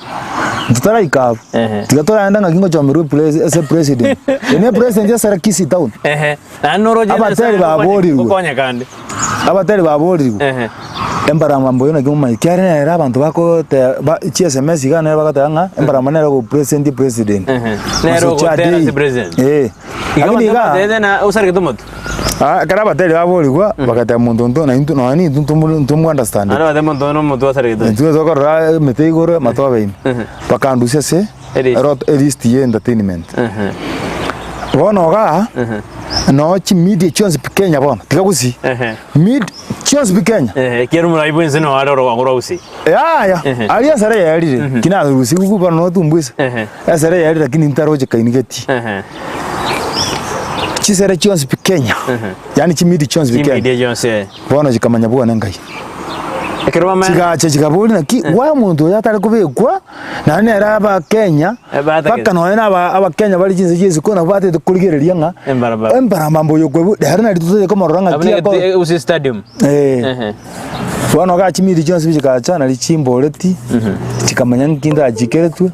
Totaraika abwo, Ehe. tiga toraenda ng'aki ngochomerwa epres ase president. Eye ne president ase Kisii town. Ehe. Naende noroche Abateri baborirwe. gokonya kande. Abateri baborirwe, Ehe. embarambamba oyo naki momanyete, kiagera nere abanto bagote ba chi sms iga nere bagoteba ng'a embarambamba nere ogopresent president. Ehe. Nere Masocha ogotera Day. ase president. Eh. Igo Lakini abanto iga, babatebete na osaregete omotwe. ah, ekero abateri baborigwa, bagateba monto onto na intwe nonya nintwe ntomo ntomo understand. Naende bateba monto one omotwe osaregete oyo. Intwe tokorora emete igoro amatobe ime. Ehe. Bakandusia ase Elist. erot elist ya entertainment. Ehe. Bono igaa, noo chimedia chionsi pi Kenya bono, tiga gusii, Ehe. med chionsi pi Kenya. Ehe, ekiagera omorai bwense noo are orogongo rwa gusii. Yaya, Ehe. aria esere yaerire, ki narusigwe bono notumbwise, Ehe. esere yaerire lakini ntaroche kaini geti. Ehe. Chisere chionsi pi Kenya, yaani chimedia chionsi pi Kenya, Chimedia chionsi eh. bono chikamanya bwane ngai. Ekero bamanya Chigacha chikaboria naki, gwa omonto oyo atare kobekwa, naende nere Abakenya, Eh, batagete. mpaka nonya na aba Abakenya bare chinse chia isiko nabo batagete korigereria ng'a Embarambamba. embarambamba oyo okwe ere nari totagete komorora ng'a Abwo ki negete ako Gusii Stadium. eh. Ehe. Bono iga chimiri chionsi chigacha nari chimboreti, chikamanya nki ndachikeretwe,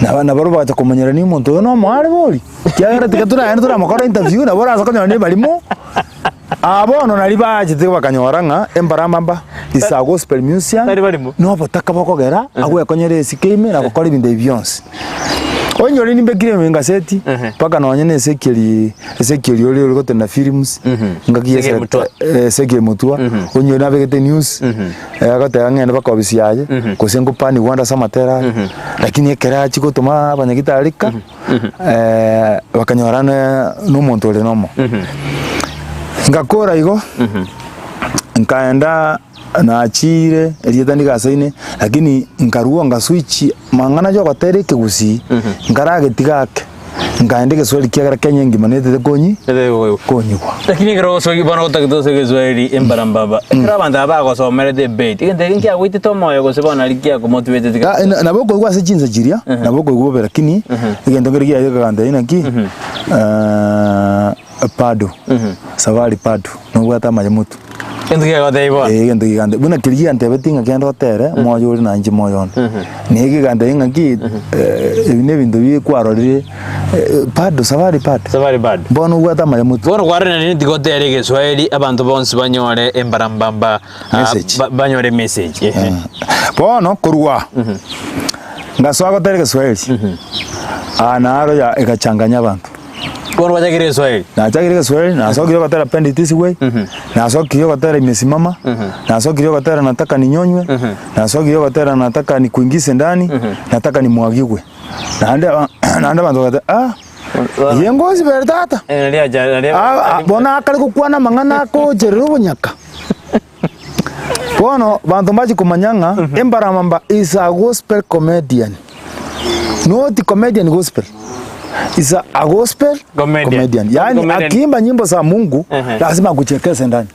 na nabarobwo bagacha komanyerania omonto oyo nomoare bori, ekiagera tiga toragende toramokore interview nabo orase konyora nebarimo. Aa bono naria baachete bakanyora ng'a embarambamba is a gospel musician, Tari barimo. na obotaka bokogera agwekonyera esike ime na gokora ebinto ebi bionsi. Onyore nimbekire ime engaseti, Ehe. mpaka nonye na Ezekiel Ezekiel oria ore gotenena films, ngaki Ezekiel Mutua. Ezekiel Mutua, onyore nabegete news, agoteba ng'ende mpaka ofisi yaye, gose ngopaniwa ande ase amatera aya, lakini ekero achia gotoma abanyagitari ka, bakanyora na omonto ore nomo. Ngakora igo, nkaenda nachiire erieta ndigasaine, lakini nkarua ngaswitch mang'ana ya ogotera ekegusii, nkaragetiga ake, nkaenda egeswahili kiagera Kenya engima netete konyi konyigwa. Lakini ekero osogi bono otagete ase egeswahili embarambamba, ekero abanto aba bagosomerete ebeti, egento eke nkiagoitete omoyo gose bono nari kiakomotivateti Ah, na- nabo okoigwa ase chinsa chiria, nabo okoigwa bobe lakini, egento nkere kiaye gekagantebia naki, bado, safari bado, nobwate amache motwe. Egento kiagotebia bono. Eh, egento gigante buna keria giantebetie ng'a kende otere, moyo ore na inche moyo one. Na ekegantebia ng'a ki, ebi na ebinto bi kwarorire, bado safari bado. Safari bado. Bono obwate amache motwe. Bono kwarorire tiga otere egeswahili abanto bonsi banyore embarambamba ah, Message. ba- banyore message. Ehe. Bono korwa ngasoa gotera egeswahili, aa naro ya egachanganya abanto. Bono gwachakire Egeswahili. Nachakire Egeswahili, nasokire gotera Pend It This Way, nasokire gotera Imesimama, nasokire gotera Nataka Ninyonywe, nasokire gotera Nataka Nikuingize Ndani, Nataka Nimwagigwe. Naende aba naende abanto bagateba ah, eye ngosibere tata. Eh, naria acha- naria- Ah, ah, bono akare gokwana amang'ana akocherera obonyaka. Bono banto mbache komanya ng'a Embarambamba is a gospel comedian. Not comedian gospel. Is a, a gospel Comedian. comedian. Yaani Comedian. akiimba nyimbo za Mungu Ehe. lazima akuchekeshe ndani.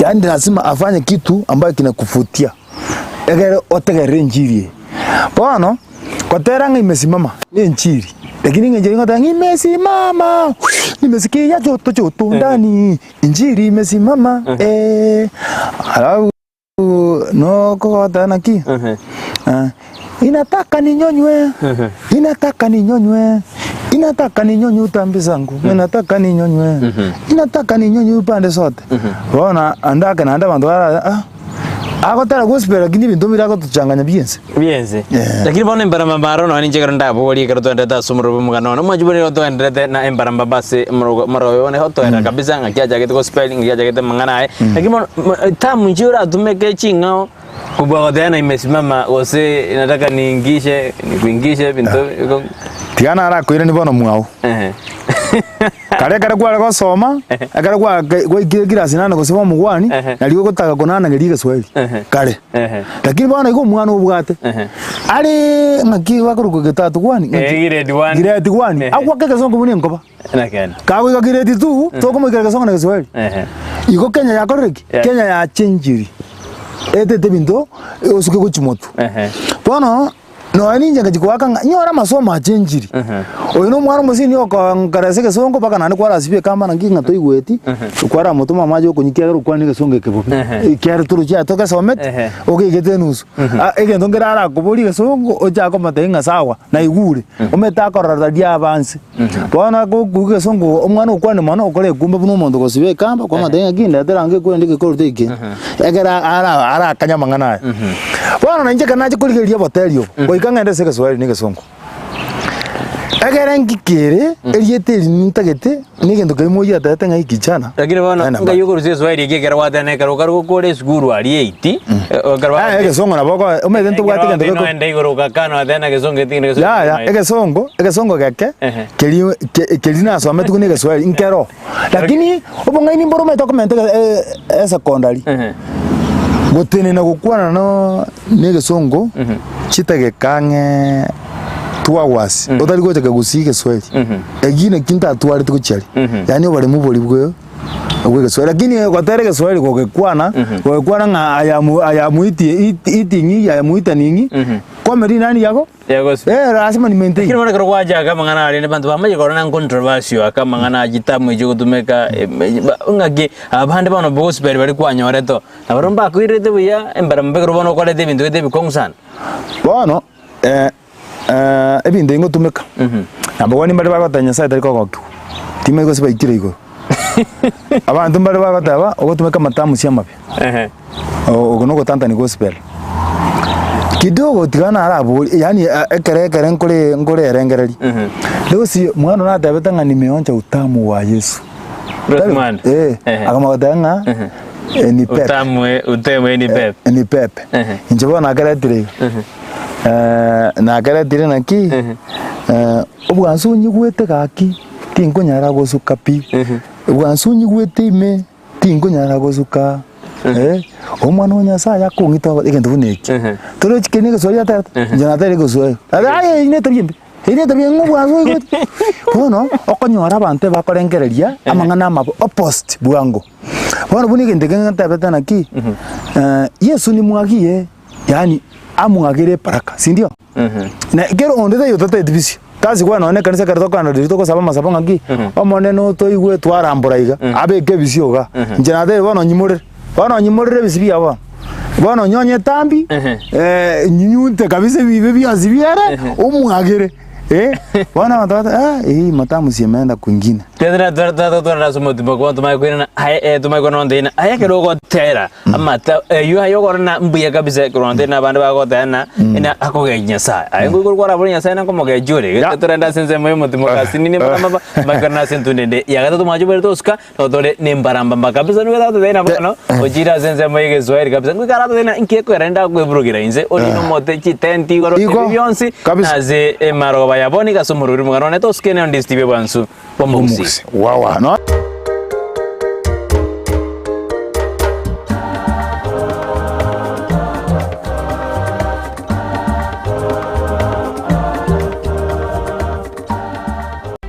Yaani lazima afanye kitu ambayo kinakuvutia. Egere otegerere injili eye. Bono gotera ng'a imesimama ne enchiri, lakini ng'a enchiri ngoteba ng'a imesimama nimesikia joto joto ndani Injili imesimama eh, alafu nokogota naki Ah, inataka ninyonywe inataka ninyonywe inataka ninyonywe utambi zangu inataka ninyonywe inataka ninyonywe upande sote bono ande ake naende abanto bara ah agotera gospel lakini ebinto mbire agotochanganya biense Biense. Yeah. Lakini bono embarambamba aro nonya ninche ekero ndaborie ekero twaenderete ase omorero bwa omogano one, omwanchi buna nigo twaenderete na embarambamba ase omorogo omorero one otoera kabisa ng'aki achagete gospel, ng'aki achagete amang'ana aye. Lakini bono ma term inche oratumeke ching'ao kobua goteba na imesimama gose nataka niingishe nikuingishe ebinto igo Tiga narakoiranie bono mwao. ehe. Kare ekero kware gosoma, ekero kwa gwaikire class nane gose omogwani, Ehe. nario ogotaka konanageria egeswahili, Ehe. kare. Ehe. Lakini bono iga omwana obwate, Ehe. are ng'aki bakorokwa getato kwani? Ng'aki? Eh, grade one. Grade one. Ehe. Agwake egesongo buna enkoba. Nakene. Kagoika grade two, tokomoikera egesongo na egeswahili. Ehe. Igo Kenya yakorire ki? Yeah. Kenya yachenchiri, etete ebinto, osuke gochia motwe. Ehe. Bono, Nonya ninche ngachia koaka ng'a nyore amasomo achenchiri. Oyo na omwana omosini okonkara ase egesongo mpaka naende kwarasibia ekamba naki ng'a toigweti, kwaramotoma amache okonywa ekiagera okwane egesongo eke bobe. Ekiagera torochi aye togesometi, ogeigete enusu. Ah egento nkere arakoborie egesongo, ochake komotebia ng'a sawa, naigure. Omanyete akorora riria abanse. Bono akoigwa egesongo omwana okwane mono, okore ekumba buna omonto ogosibia ekamba, kwamotebia ng'a ki ndetera ango ekwende egekorero eke. Ekero ara arakanye amang'ana aya. Bono nainche ekero nacha korigereria oboteri obo, goika ng'ende ase egeswahili na egesongo. Ekere ngikere, erieta eri nintagete, negento keria moyio atebete ng'a ikichana. Lakini bono Ena ngai okorusia eswahili eke ekero gwateba ekero okare gokora esukuru aria eight, ekero Ah, egesongo nabo oko omanyete ntobwate egento geko Noende igoro ogakana ogoteba na egesongo eti na egesongo Yaya, egesongo, egesongo geke, Ehe. keria ke keria nasometigwe na egeswahili nkero. Lakini obong'aini mboro omanyete okomenta esecondary, Ehe. gotenena gokwana no na egesongo, chidageka ang'e two hours, otari gocha kegusii egeswahili, eki naki ntatwarete gochia aria, yaani oboremu boria bwe bwa egeswahili. Lakini gotera egeswahili gogekwana, gogekwana ng'a I am I am eating eating I am eating, comedy nani yago. Yagoswa. Eh, lazima ni maintain. Lakini bono ekero gwachaka amang'ana aria abanto bamanye korora na controversial aka amang'ana a chitamu echio gotumeka ng'aki abande bono gospel baria kwanyorete oo, nabarobwo mbakoirerete buya embarambamba ekero bono okorete ebinto gete ebikong'u sana. Bono ebinto ebi ngotumeka, nabo mbare bagoteba Nyasaye tari kogokigwa, timanyeti gose baikire igoro. Abanto mbare bagoteba ogotumeka amatamusi amabe. Ehe. Oko nogotantania gospel. Kidogo tiga naraborie yaani ekere ekere nkore nkorerengereria. Rosi mwana one natebete ng'a nimeonja utamu wa Yesu. Rosi mwana? Eh, Ehe. akamanya goteba ng'a ni pepe. Utamu utamu ni pepe. Ni pepe. Ehe. Inche bono nakeretire iga. Nakeretire naki, obwansu onyigwete gaki, tinkonyara gosuka pi. Obwansu onyigwete ime. Tinkonyara gosuka eh, Omwana o Nyasaye akong'ita ogo egento buna eki. Torochi keri negeswahili atebete? Inche natebire egeswahili. Abe aye eyio netabia embe, eyio netabia ng'a obwansu oigwete. Bono, okonyora abanto ebakorengereria amang'ana amabe opposite bwango. Bono buna egento eke ntebete naki, Yeso nimwagie, yaani amwagere ebaraka, sindio? Na ekero onde taiyo otateti bisio, tasi kwana nonye na ekanisa ekero tokogenda riria togosaba amasabo ng'aki, Omonene otoigwe twarambora iga, abeke ebisio igaa. Inche natebire bono nyimorere, bono nyimorere ebisio biago bono, bono nyonye etambi, nyunyunte kabisa ebibe bionsi biere, omwagere. Eh, bono abanto bagoteba ah, hii matamusi imeenda kwingine. Twatwara ase omotima kwa tumanye koirana aye eh, tumanye koirana onde ina aye ekero ogotera amata eywo aye okora na mbuya kabisa ekero onde na abande bagotera na ina akogechi Nyasaye aye ngoigoro kwarabore Nyasaye nakomogechi ore Ya. torende ase ensemo ya omotimo kasinini mbarambamba tumanye koirana ase entunda ende ya gatato mwanche obere tosuka Notore nembarambamba kabisa nigo eratotebie ng'a bono ochire ase ensemo y'egeswahili kabisa ngoika aratotebie ng'a inki ekogera ndakweburugera inse orine omote chitenti igoro Igo, ebi bionsi kabisa. ase emarogoba ya bono iga ase omorweri omogano one tosuke nero ndisitibe bwansu bw'omogusii. Omogusii. Wawa. No.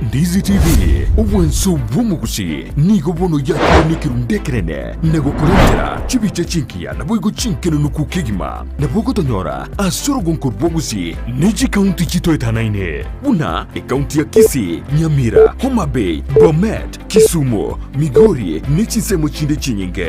Ndizi TV, obwanso bw'omogusi nigo bono yakire nekerundu ekenene na gokorentera chibicha chinkiya naboigo chinkenenuku kegima. Nabo ogotonyora ase orogonko rw'ogusi ne chikaunti chitoetanaine buna ekaunti ya Kisii, Nyamira, Homa Bay, Bomet, Kisumu, Migori ne chinsemo chinde chinyinge.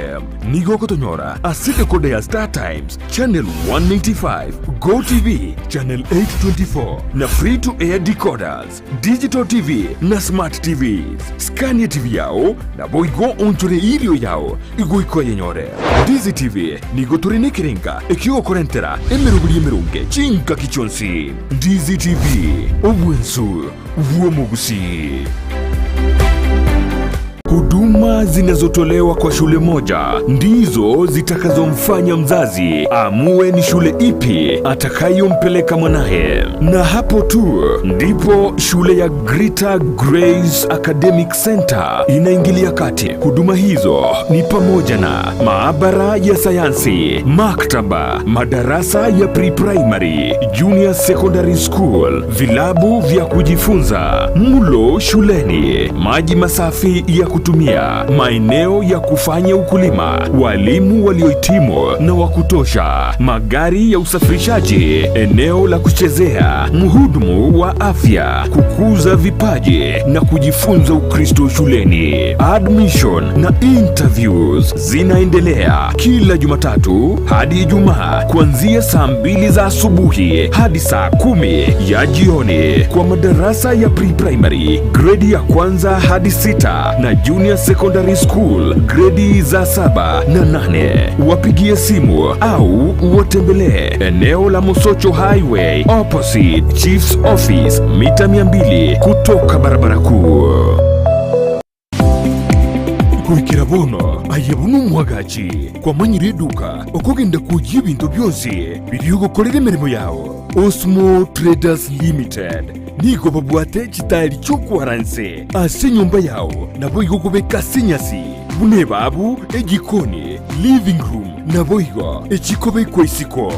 Nigo ogotonyora ase decoder ya Star Times Channel 195, Go TV Channel 824 na Free to Air decoders, Digital TV na Smart TVs. Skania TV yao naboigo onchore erio yao igoika oyenyore. Ndizi TV nigo tore nekerenga ekiogokorentera emeroberi emeronge chingaki chionsi. Ndizi TV, obwensu bw'omogusii. Huduma zinazotolewa kwa shule moja ndizo zitakazomfanya mzazi aamue ni shule ipi atakayompeleka mwanaye, na hapo tu ndipo shule ya Greater Grace Academic Center inaingilia kati. Huduma hizo ni pamoja na maabara ya sayansi, maktaba, madarasa ya pre-primary, junior secondary school, vilabu vya kujifunza, mlo shuleni, maji masafi ya kutumia, maeneo ya kufanya ukulima, walimu waliohitimu na wa kutosha, magari ya usafirishaji, eneo la kuchezea, mhudumu wa afya, kukuza vipaji na kujifunza Ukristo shuleni. Admission na interviews zinaendelea kila Jumatatu hadi Ijumaa kuanzia saa 2 za asubuhi hadi saa 10 ya jioni kwa madarasa ya pre-primary, gredi ya kwanza hadi 6 na Junior Secondary School gredi za saba na nane. Wapigie simu au watembelee eneo la Mosocho Highway opposite Chief's Office mita 200 kutoka barabara kuu. Goikera bono aye buna omwagachi kwamanyire eduka okogenda kwoyia ebinto bionsi biria ogokorera emeremo yao. Osmo Traders Limited nigo babwate chitaeri chi'okwara nse ase enyomba yao naboigo kobeka ase enyasi buna ebabu, ejikoni, living room naboigo echikobekwa isiko.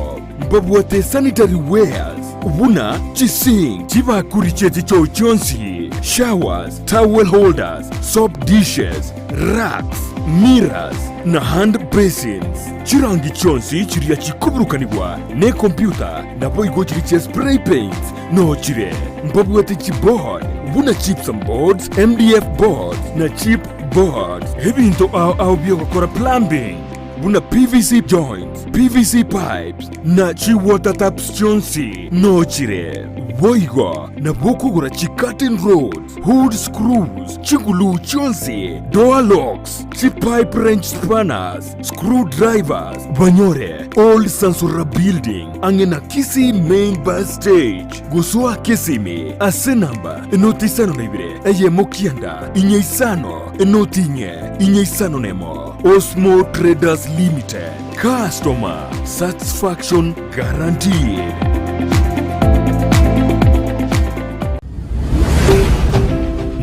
Mbabwate sanitary wares buna chisink, chibakuri chie chichoo chionsi, showers, towel holders, soap dishes, racks, mirrors na hand basins. Chirangi chionsi chiria chikoburukanigwa nekompyuta naboigo chiria chia spray paints noo chire. Mbabwate chiboard buna gypsum boards, MDF boards na chip boards. Ebinto ao ao biogokora plumbing buna PVC joints, PVC pipes na chi water taps chionsi noo chire. Boigo nabo okogora chi curtain rods, hood screws, chiguluu chionsi, door locks, chi pipe wrench spanners, screw drivers, banyore Old Sansura Building ang'e na Kisii Main Bus Stage. Gosoa Kisimi ase namba enoti isano na ibere eyemo kianda inye isano enoti inye inye isano nemo. Osmo Traders Limited, customer satisfaction guaranteed.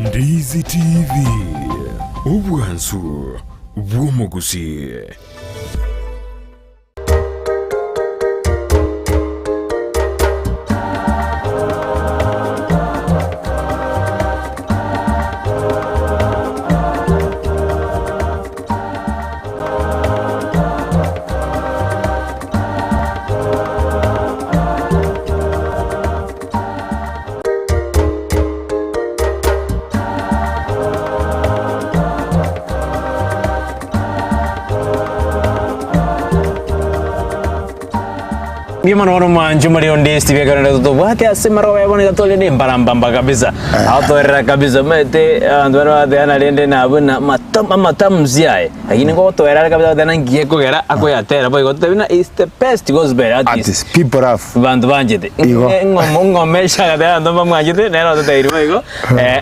Ndizi TV, obwansu bw'omogusii. Mbuya mono bono mwanche omorero onde ase ebiakarende totobwate ase amarogo ya bono iga tore ne embarambamba kabisa. Agotoerera kabisa omanyete abanto bare bagoteana rende nabwo na amatam amatamzi aye lakini ngogotoera are kabisa agoteba naki gekogera akoyatera boigo totebe ng'a is the best gospel artist. Artist, people love. Banto banchete. Igo. Ng'omo ng'ome eshagate abanto mbamwanchete nere ototebirie boigo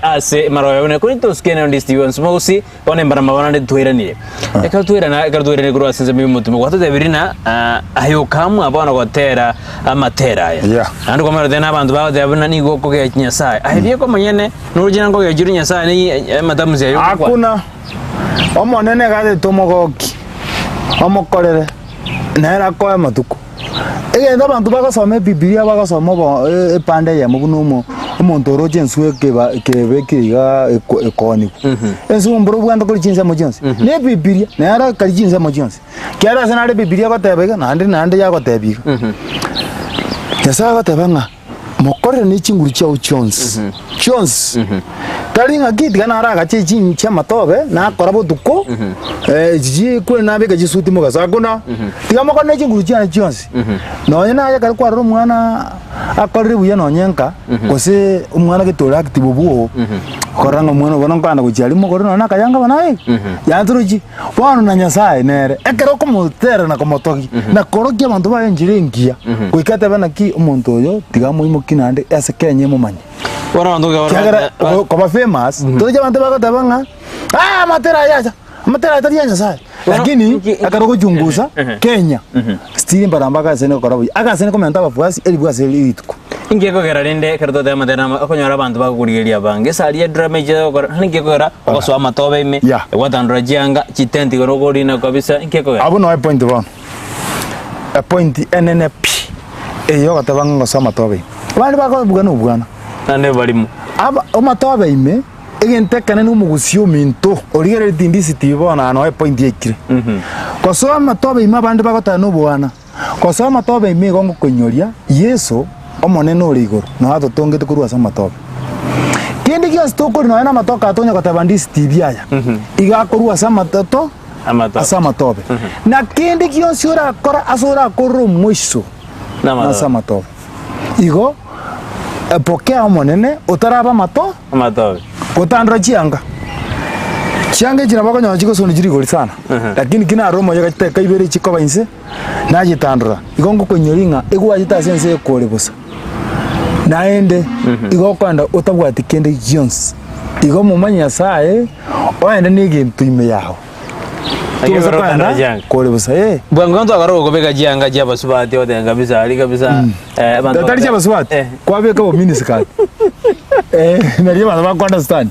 ase amarogo ya bono. Kori tosuke nere onde ase Stephen Smosi. Bono embarambamba bono naende twairanire. Ekero twairana, ekero twairanire korwa ase ensemo y'omotumo, gwatotebirie ng'a ah, aye okamua bono gotera amatera aya. Yeah. Naende kwamanya na abanto bagoteba buna nigo okogechia Nyasaye. Aye bieka omonyene, noroche ng'a nkogechia ore Nyasaye ne amatamusi aye ogokwana. Hakuna. Omonene iga atete omogoki, omokorere, nere akoe amatuko. Egento abanto bagosoma ebibilia bagosoma obo epande eyemo buna omo omonto oroche enswe ekeba ekebekire igaa eko ekooniwa. Enswe mboro obwate korwa chinsemo chionsi, na ebibilia nero ekari chinsemo chionsi. Ekiagera ase nare ebibilia egoteba iga naende naende yagotebia iga. Nyasaye agoteba ng'a mokorere ne chinguru chiao chionsi, chionsi, tari ng'aki tiga naragache echi chi'amatobe, nakora botuko, echi chikwe nabeke chisuti mogaso, hakuna. Tiga mokore ne chinguru chiane chionsi. Nonye naye ekero kwarora omwana akorire buya nonye nka, gose omwana gete ore active obwo, okorora ng'a omwana obo bono nkoenda gochia aria mogore nonye na akayanga bono aye, yaani torochi. Bono na Nyasae nere, ekero okomotera na komotogia, na korokia abanto baye enchera engiya, goika atebe naki omonto oyo tiga amoimokie naende ase Kenya emomanye. Bono abanto ekero Ekiagera ba- ko- koba famous, torochi abanto bagoteba ng'a ah amatera aya acha, amatera aya tari ya Nyasaye. Bono Lakini inki- inki- ekero ogochungusa Ehe. Kenya, still mbarabwo bagase gokora buya, agase komenta abafuasi elifu ase rituko. Inki ekogera rende ekero twateba amatera ama okonyora abanto bagokorigereria abange esari ya drama echi egokora naki ekogera ogosoa amatobe ime Yeah. gwatandora chianga chitenti igoro okorina kabisa inki ekogera? Abwo noo epoint bono, epoint enene pi, eye ogoteba ng'a ngosoa amatobe ime. Abande bakobuga na obwana. Naende barimo. Aba amatobe ime, egento ekenene omogusii ominto, origereretie ndisiti bono aa noo epoint yaikire. Gosoa amatobe ime abande bagoteba na obwana. Gosoa amatobe ime igo ngokoinyoria Yeso, Omonene ore igoro, noyo atotongete korwa ase amatobe. Kende gionsi tokoria nonya namatoke aya tonya goteba ndisi tibi aya, iga akorwa ase amatoto Amatobe. ase amatobe. Na kende gionsi orakora ase orakorere omoiso Namatobe. nase amatobe. Igo pokea Omonene otaraba amato Amatobe. gotandora chianga. Chianga echi nabo okonyora chigosoni chire igoro sana, lakini ki narora omoyega chidakika ibere chikoba inse, nachitandora, igo ngokoinyoria ng'a egwachete ase ense ekore bosa. Naende, igo okoenda otabwati kende gionsi, igo momanye Nyasaye, oende na egento ime yago. Tobaisa koenda kore bosa, eh. Bwango ntwakora gokobeka chianga chia abasubati oteba kabisa aria kabisa eh, abanto Tari chia abasubati, Eh. kwabeka obominisikati. Eh, nario abanto bako understand.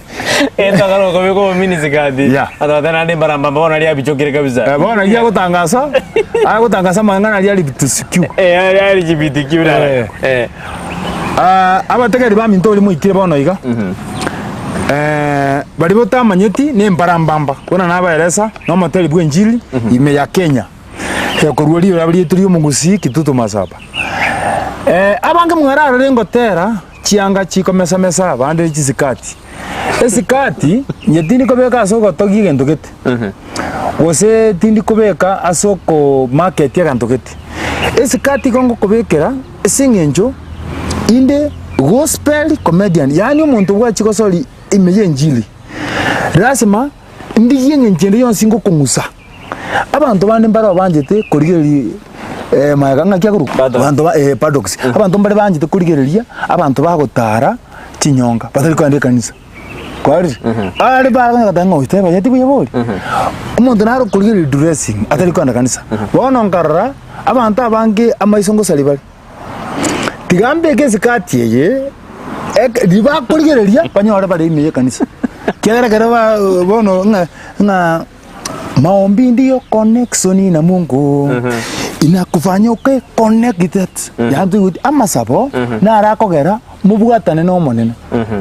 Eh, ntwakora gokobeka obominisikati. Yeah. Abanto bateba naende mbarambamba bono aria abichokire kabisa. Eh, bono riria agotangasa, agotangasa amang'ana aria LGBTQ. Eh, aria LGBTQ naro. Eh. Eh. Ah, abategeri baminto oria moikire bono iga, eh, baria botamanyeti nembarambamba, buna nabaeresa, na omoteri bw'enchili ime ya Kenya, korwa riroba riaito ri'omogusii Kitutu Masaba. Eh, abange mwararore ngotera chianga chikomesamesa abande chisikati. Esikati inche tindi kobeka ase ogotogia egento gete, gose tindi kobeka ase okomarket egento gete. Esikati igo ngokobekera ase eng'encho inde gospel comedian, yaani omonto bwachia gosori ime y'enchili, lasima ndigie eng'encho ende yonsi ngokong'usa. Abanto bande mbare banchete korigereria magega ng'aki akorokwa? Paddocks. Abanto ba eh paddocks. Abanto mbare banchete korigereria abanto bagotara chinyonga batari kogenda ekanisa. Kwarorire? Are bakonya goteba ng'a oyo tebanyeti buya bori. Omonto nare okorigereria dressing atari kogenda kanisa. Bono nkarora, abanto abange amaiso ngosaria bare. Tiga mbeke esikati eye, eke riria bakorigereria banyore bare ime y'ekanisa. Ekiagera ekero ba bono ng'a ng'a maombi ndiyo connection na Mungu inakufanya ukae connected yaani toigweti amasabo naro akogera mobwatane na Omonene.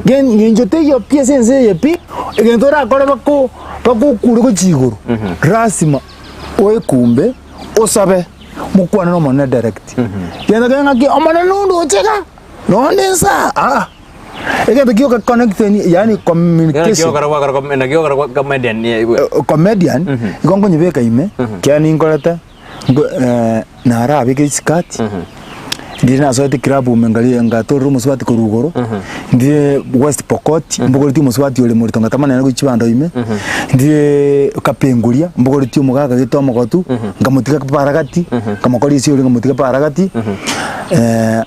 Gen ng'encho teiyo pi ase ense eye pi, egento orakore bako bagokure gochia igoro, lasima oekumbe osabe mokwane na Omonene direct. Gento kere ng'aki Omonene ondoche iga, nonde nsa aa. Egento gioka connecting yaani communication. Naki ogokora gwa comedian Comedian, igo nkonyebeka ime, ekiagera ninkorete nko narabeke esikati, ndire nasoete club ime nkaria ngatorera omosubati korwa igoro, ndire west pokot, mbogoretie omosubati ore morito ngatama nere gochia chibando ime, ndire kapenguria, mbogoretie omogaka gete omogotu, nkamotiga paragati, nkamokora esiori nkamotiga paragati.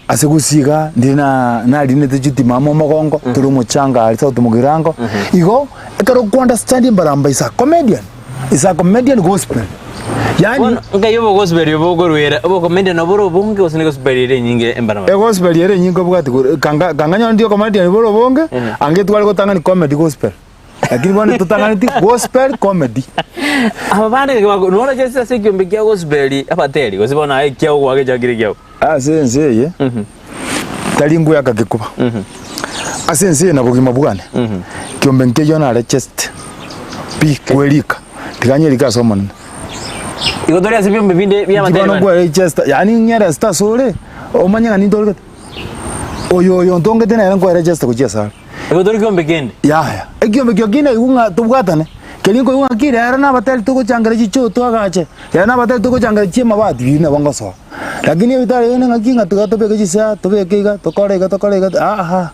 Ase gusii iga ndire na narinete chitima amo omogongo, tore omochanga aria South Mugirango, igo ekero okwo understand mbaramba is a comedian, is a comedian gospel, yaani Bono nkai obogospel obo okorwera, obocomedian nabo bore obonge gose ne gospel ere enyinge embarambamba? Egospel ere enyinge obwati kore kanga kanga nyore ndi ocomedian bore obonge, ange tware gotang'ani comedy gospel. Lakini bono totang'aneti gospel comedy. Aba bande nigo bako noroche ase ase ekiombe kia gospel abateri gose bono aye ekiao gwagechakire ekiao. Ase ense eye tari ngoyaka gekuba, ase ense eye na bogima bwane, kiombe nkeiyo nare chest pi kwerika, tiga nyerike ase Omonene. Igo tori ase ebiombe binde bia Inki abateri bono bande. nkwerechesta, yaani ng'ereste asore, omanye ng'a nintorigete. Oyo oyo ntongete nere nkwerechesta gochia asare. Igo tori kiombe kende. Yaya, ekiombe ekio ki naigwe ng'a tobwatane, keria nkoigwa ng'a ki rero nabatari togochangera chichoo toagache, rero nabatari togochangera chi'amabati riria nabo ngosoa. Lakini ebitari rende ng'aki ng'a tiga tobeke chinsa, tobeke iga, tokore iga tokore iga aaha.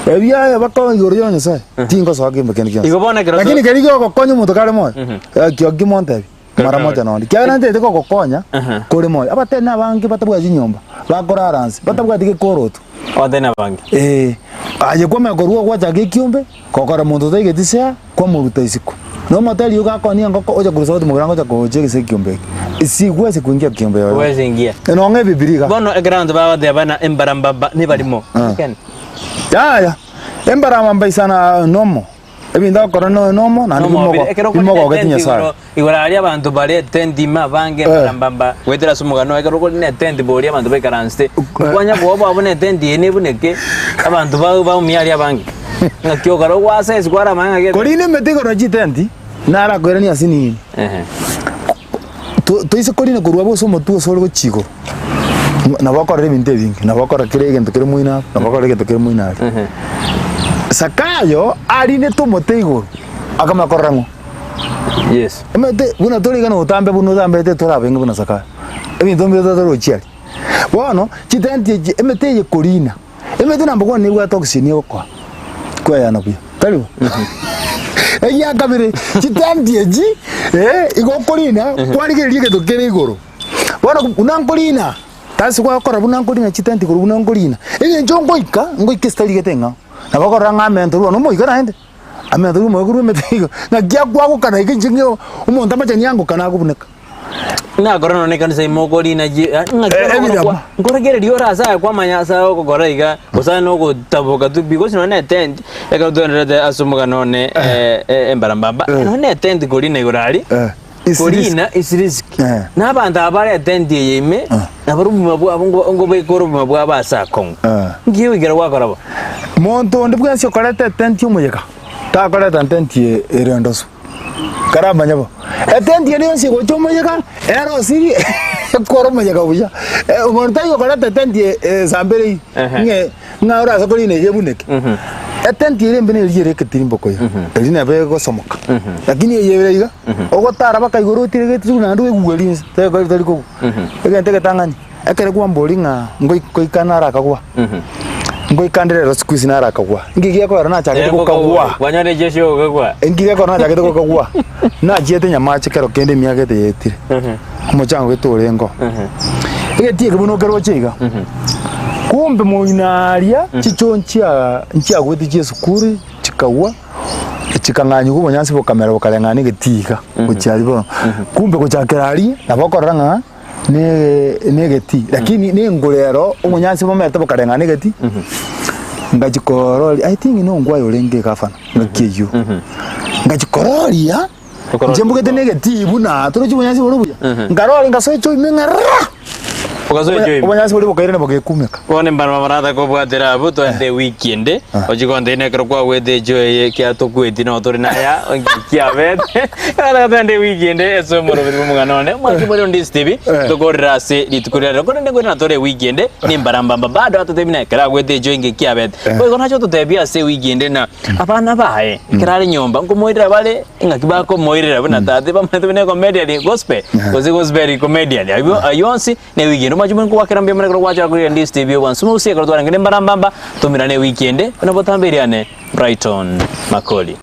Ebi aye baka igoro ya Nyasaye, tingosoa kiombe kende gionsi. Igo bono ekero Lakini keria giogokonya omonto kare moyo, ekio ki montebi. Mara mocha nonde, ekiagera ntaete gogokonya kore moyo. Abatene abange batabwati chinyomba, bakorara nse, batabwati gekoroto. Abatene abange. Ee, aye kwamanya korwa gwachaka ekiombe, gokora monto otaigeti sea, kwamoruta isiko. Na omoteri oyo gakonia engoko, ocha korwa sauti mogirango ocha kogochia gese ekiombe eke. Sigwesi kuingia kiombe yoyote. Huwezi ingia. Nonye ebibiria iga. Bono ekero abanto bagoteba ng'a embarambamba nebarimo. Ekene. Yaya, embarambamba isana nomo. Ebinto agokora noyo nomo, naende Nomo bimogo- ekero okore bimogogeti netenti Nyasae. igoro igoro aria abanto bare etenti ime abange Eh. mbarambamba goetera ase omogano ekero okore na etenti boria abanto baikaransete nkwanya koba buna etenti eye nebuneke abanto ba baumia aria abange ng'aki okora ogwasa ase kwaramanya ng'aki Korende emete igoro ya chitenti, narakoiranie ase nini. Ehe. To- Toise korina korwa abwo ase omotwe ase ore gochia igoro, nabo okorora ebinto ebinge, nabo okora kera egento kere moino abwo, nabo okora egento kere moino aria. Ehe. Zakayo arinete omote igoro, akamanya korora ng'o? Yes. Omanyete buna tore iga na obotambe buna otambete torabenge buna Zakayo, ebinto mbire totari gochia aria. Bono, chitenti echi emete eye korina, emete namba kwane nebwate oxygen egokoa, kweyana buya, tari bo? Egia kabere, chitenti echi, eh, igo okorina, kwarigereria egento kere igoro. Bono buna nkorina, tasi gwakora buna nkorina chitenti igoro buna nkorina, eng'encho ngoika, ngoika ase tarigete ng'ao. Nabo okorora ng'a amento rwo nomoika naende, amento rwo omoika korwa emete igo, ng'aki akwagokana iga inche ng'e omonto amachani angokana akobuneka. Nakora nonye ekanisa ime okorina ji ng'aki Eh, ore ebirama. kwa nkoragereria ore ase aye kwamanya ase aye ogokora iga gose aye nogotaboka tu because nonye na etent ekero twenderete ase omogano one eh, eh, embarambamba Eh. nonye na etent korina igoro aria Eh, is risk. korina is risk Eh. na abanto aba bare etent eye ime nabo obogima bwabo ngo- ngobeka ore obogima bwabo ase akong'u Eh. nki goikera gwakora bo? Monto onde bwensi okoreta etenti omoyega, takoreta ententi ere endosu. Karamanye bo. Etenti ende yonsi egocha omoyega, erosirie ekore omoyega buya. Eh, omonto taiyo okoreta etenti e- esambere Ehe. ng'e ng'a orase korina iga ebuneke. Etenti ere embe neri ere eketirimbo koyo, eri nabo egosomoka. Lakini eye ere iga, ogotara mpaka igoro otire getiribu naende oigwe inse, tari tari kogwa. Egento egetang'ani, ekere kwamboria ng'a ngoi ngoika narakagwa. Ngoika ndire ero siku hizi narakagwa. Inki gekogera nachagete gokagwa? Kwanyora echi ase ogokagwa. Inki gekogera nachagete gokagwa? Nachiete nyamache kero kende emiaka ete yaetire. Omochango gete orenge oo. Egetii eke buna okeroche iga, kumbe moino aria chichoo nchia nchiagwete chia esukuru chikagwa, chikang'anyigwa obonyansi bokamera bokareng'ana egetii iga gochia aria bono. Kumbe gochakera aria nabo okorora ng'a. Negetii, lakini nengoro ero obonyansi bomerete bokareng'ana egetii, ngachia kororia, I think nongwaye orenge egavana ngaki eyio, ngachia kororia, inche mbugete na egetii buna torochi obonyansi bore obuya, nkaroria ngasoa echoime ng'a rra! Ogasoa echoime. Obonyansi boria bokairana bogekumeka. Bono mbano babarata kobwatera abwo twende ewiki ende, ochie gontebia na ekero kwagwete echo eye ekiagera tokweti noo tore naya kiabete. Ekero twende ewiki ende ase omoroberi bw'omogano one, omwanchi more onde Stevie, Eh. tokorera ase rituko ria rero. Korende nkoirana tore ewiki ende, nimbarambamba bado atotebie na ekero agwete echo inki kiabete. Boigo nache ototebie ase ewiki ende na abana baye, ekero are nyomba, nkomoirera bare ng'aki bakomoirera buna tata bamanyete buna ecomedian gospel, gose gospel comedian. Aywo aywo onsi Na ewiki ende omachumbe nkogwakera mbuya mono ekero gwachaka korigia Ndisi TV obwansu mogusie ekero twarenge nembarambamba, tomerane ewiki ende, buna botambe eriane, Brighton Makori.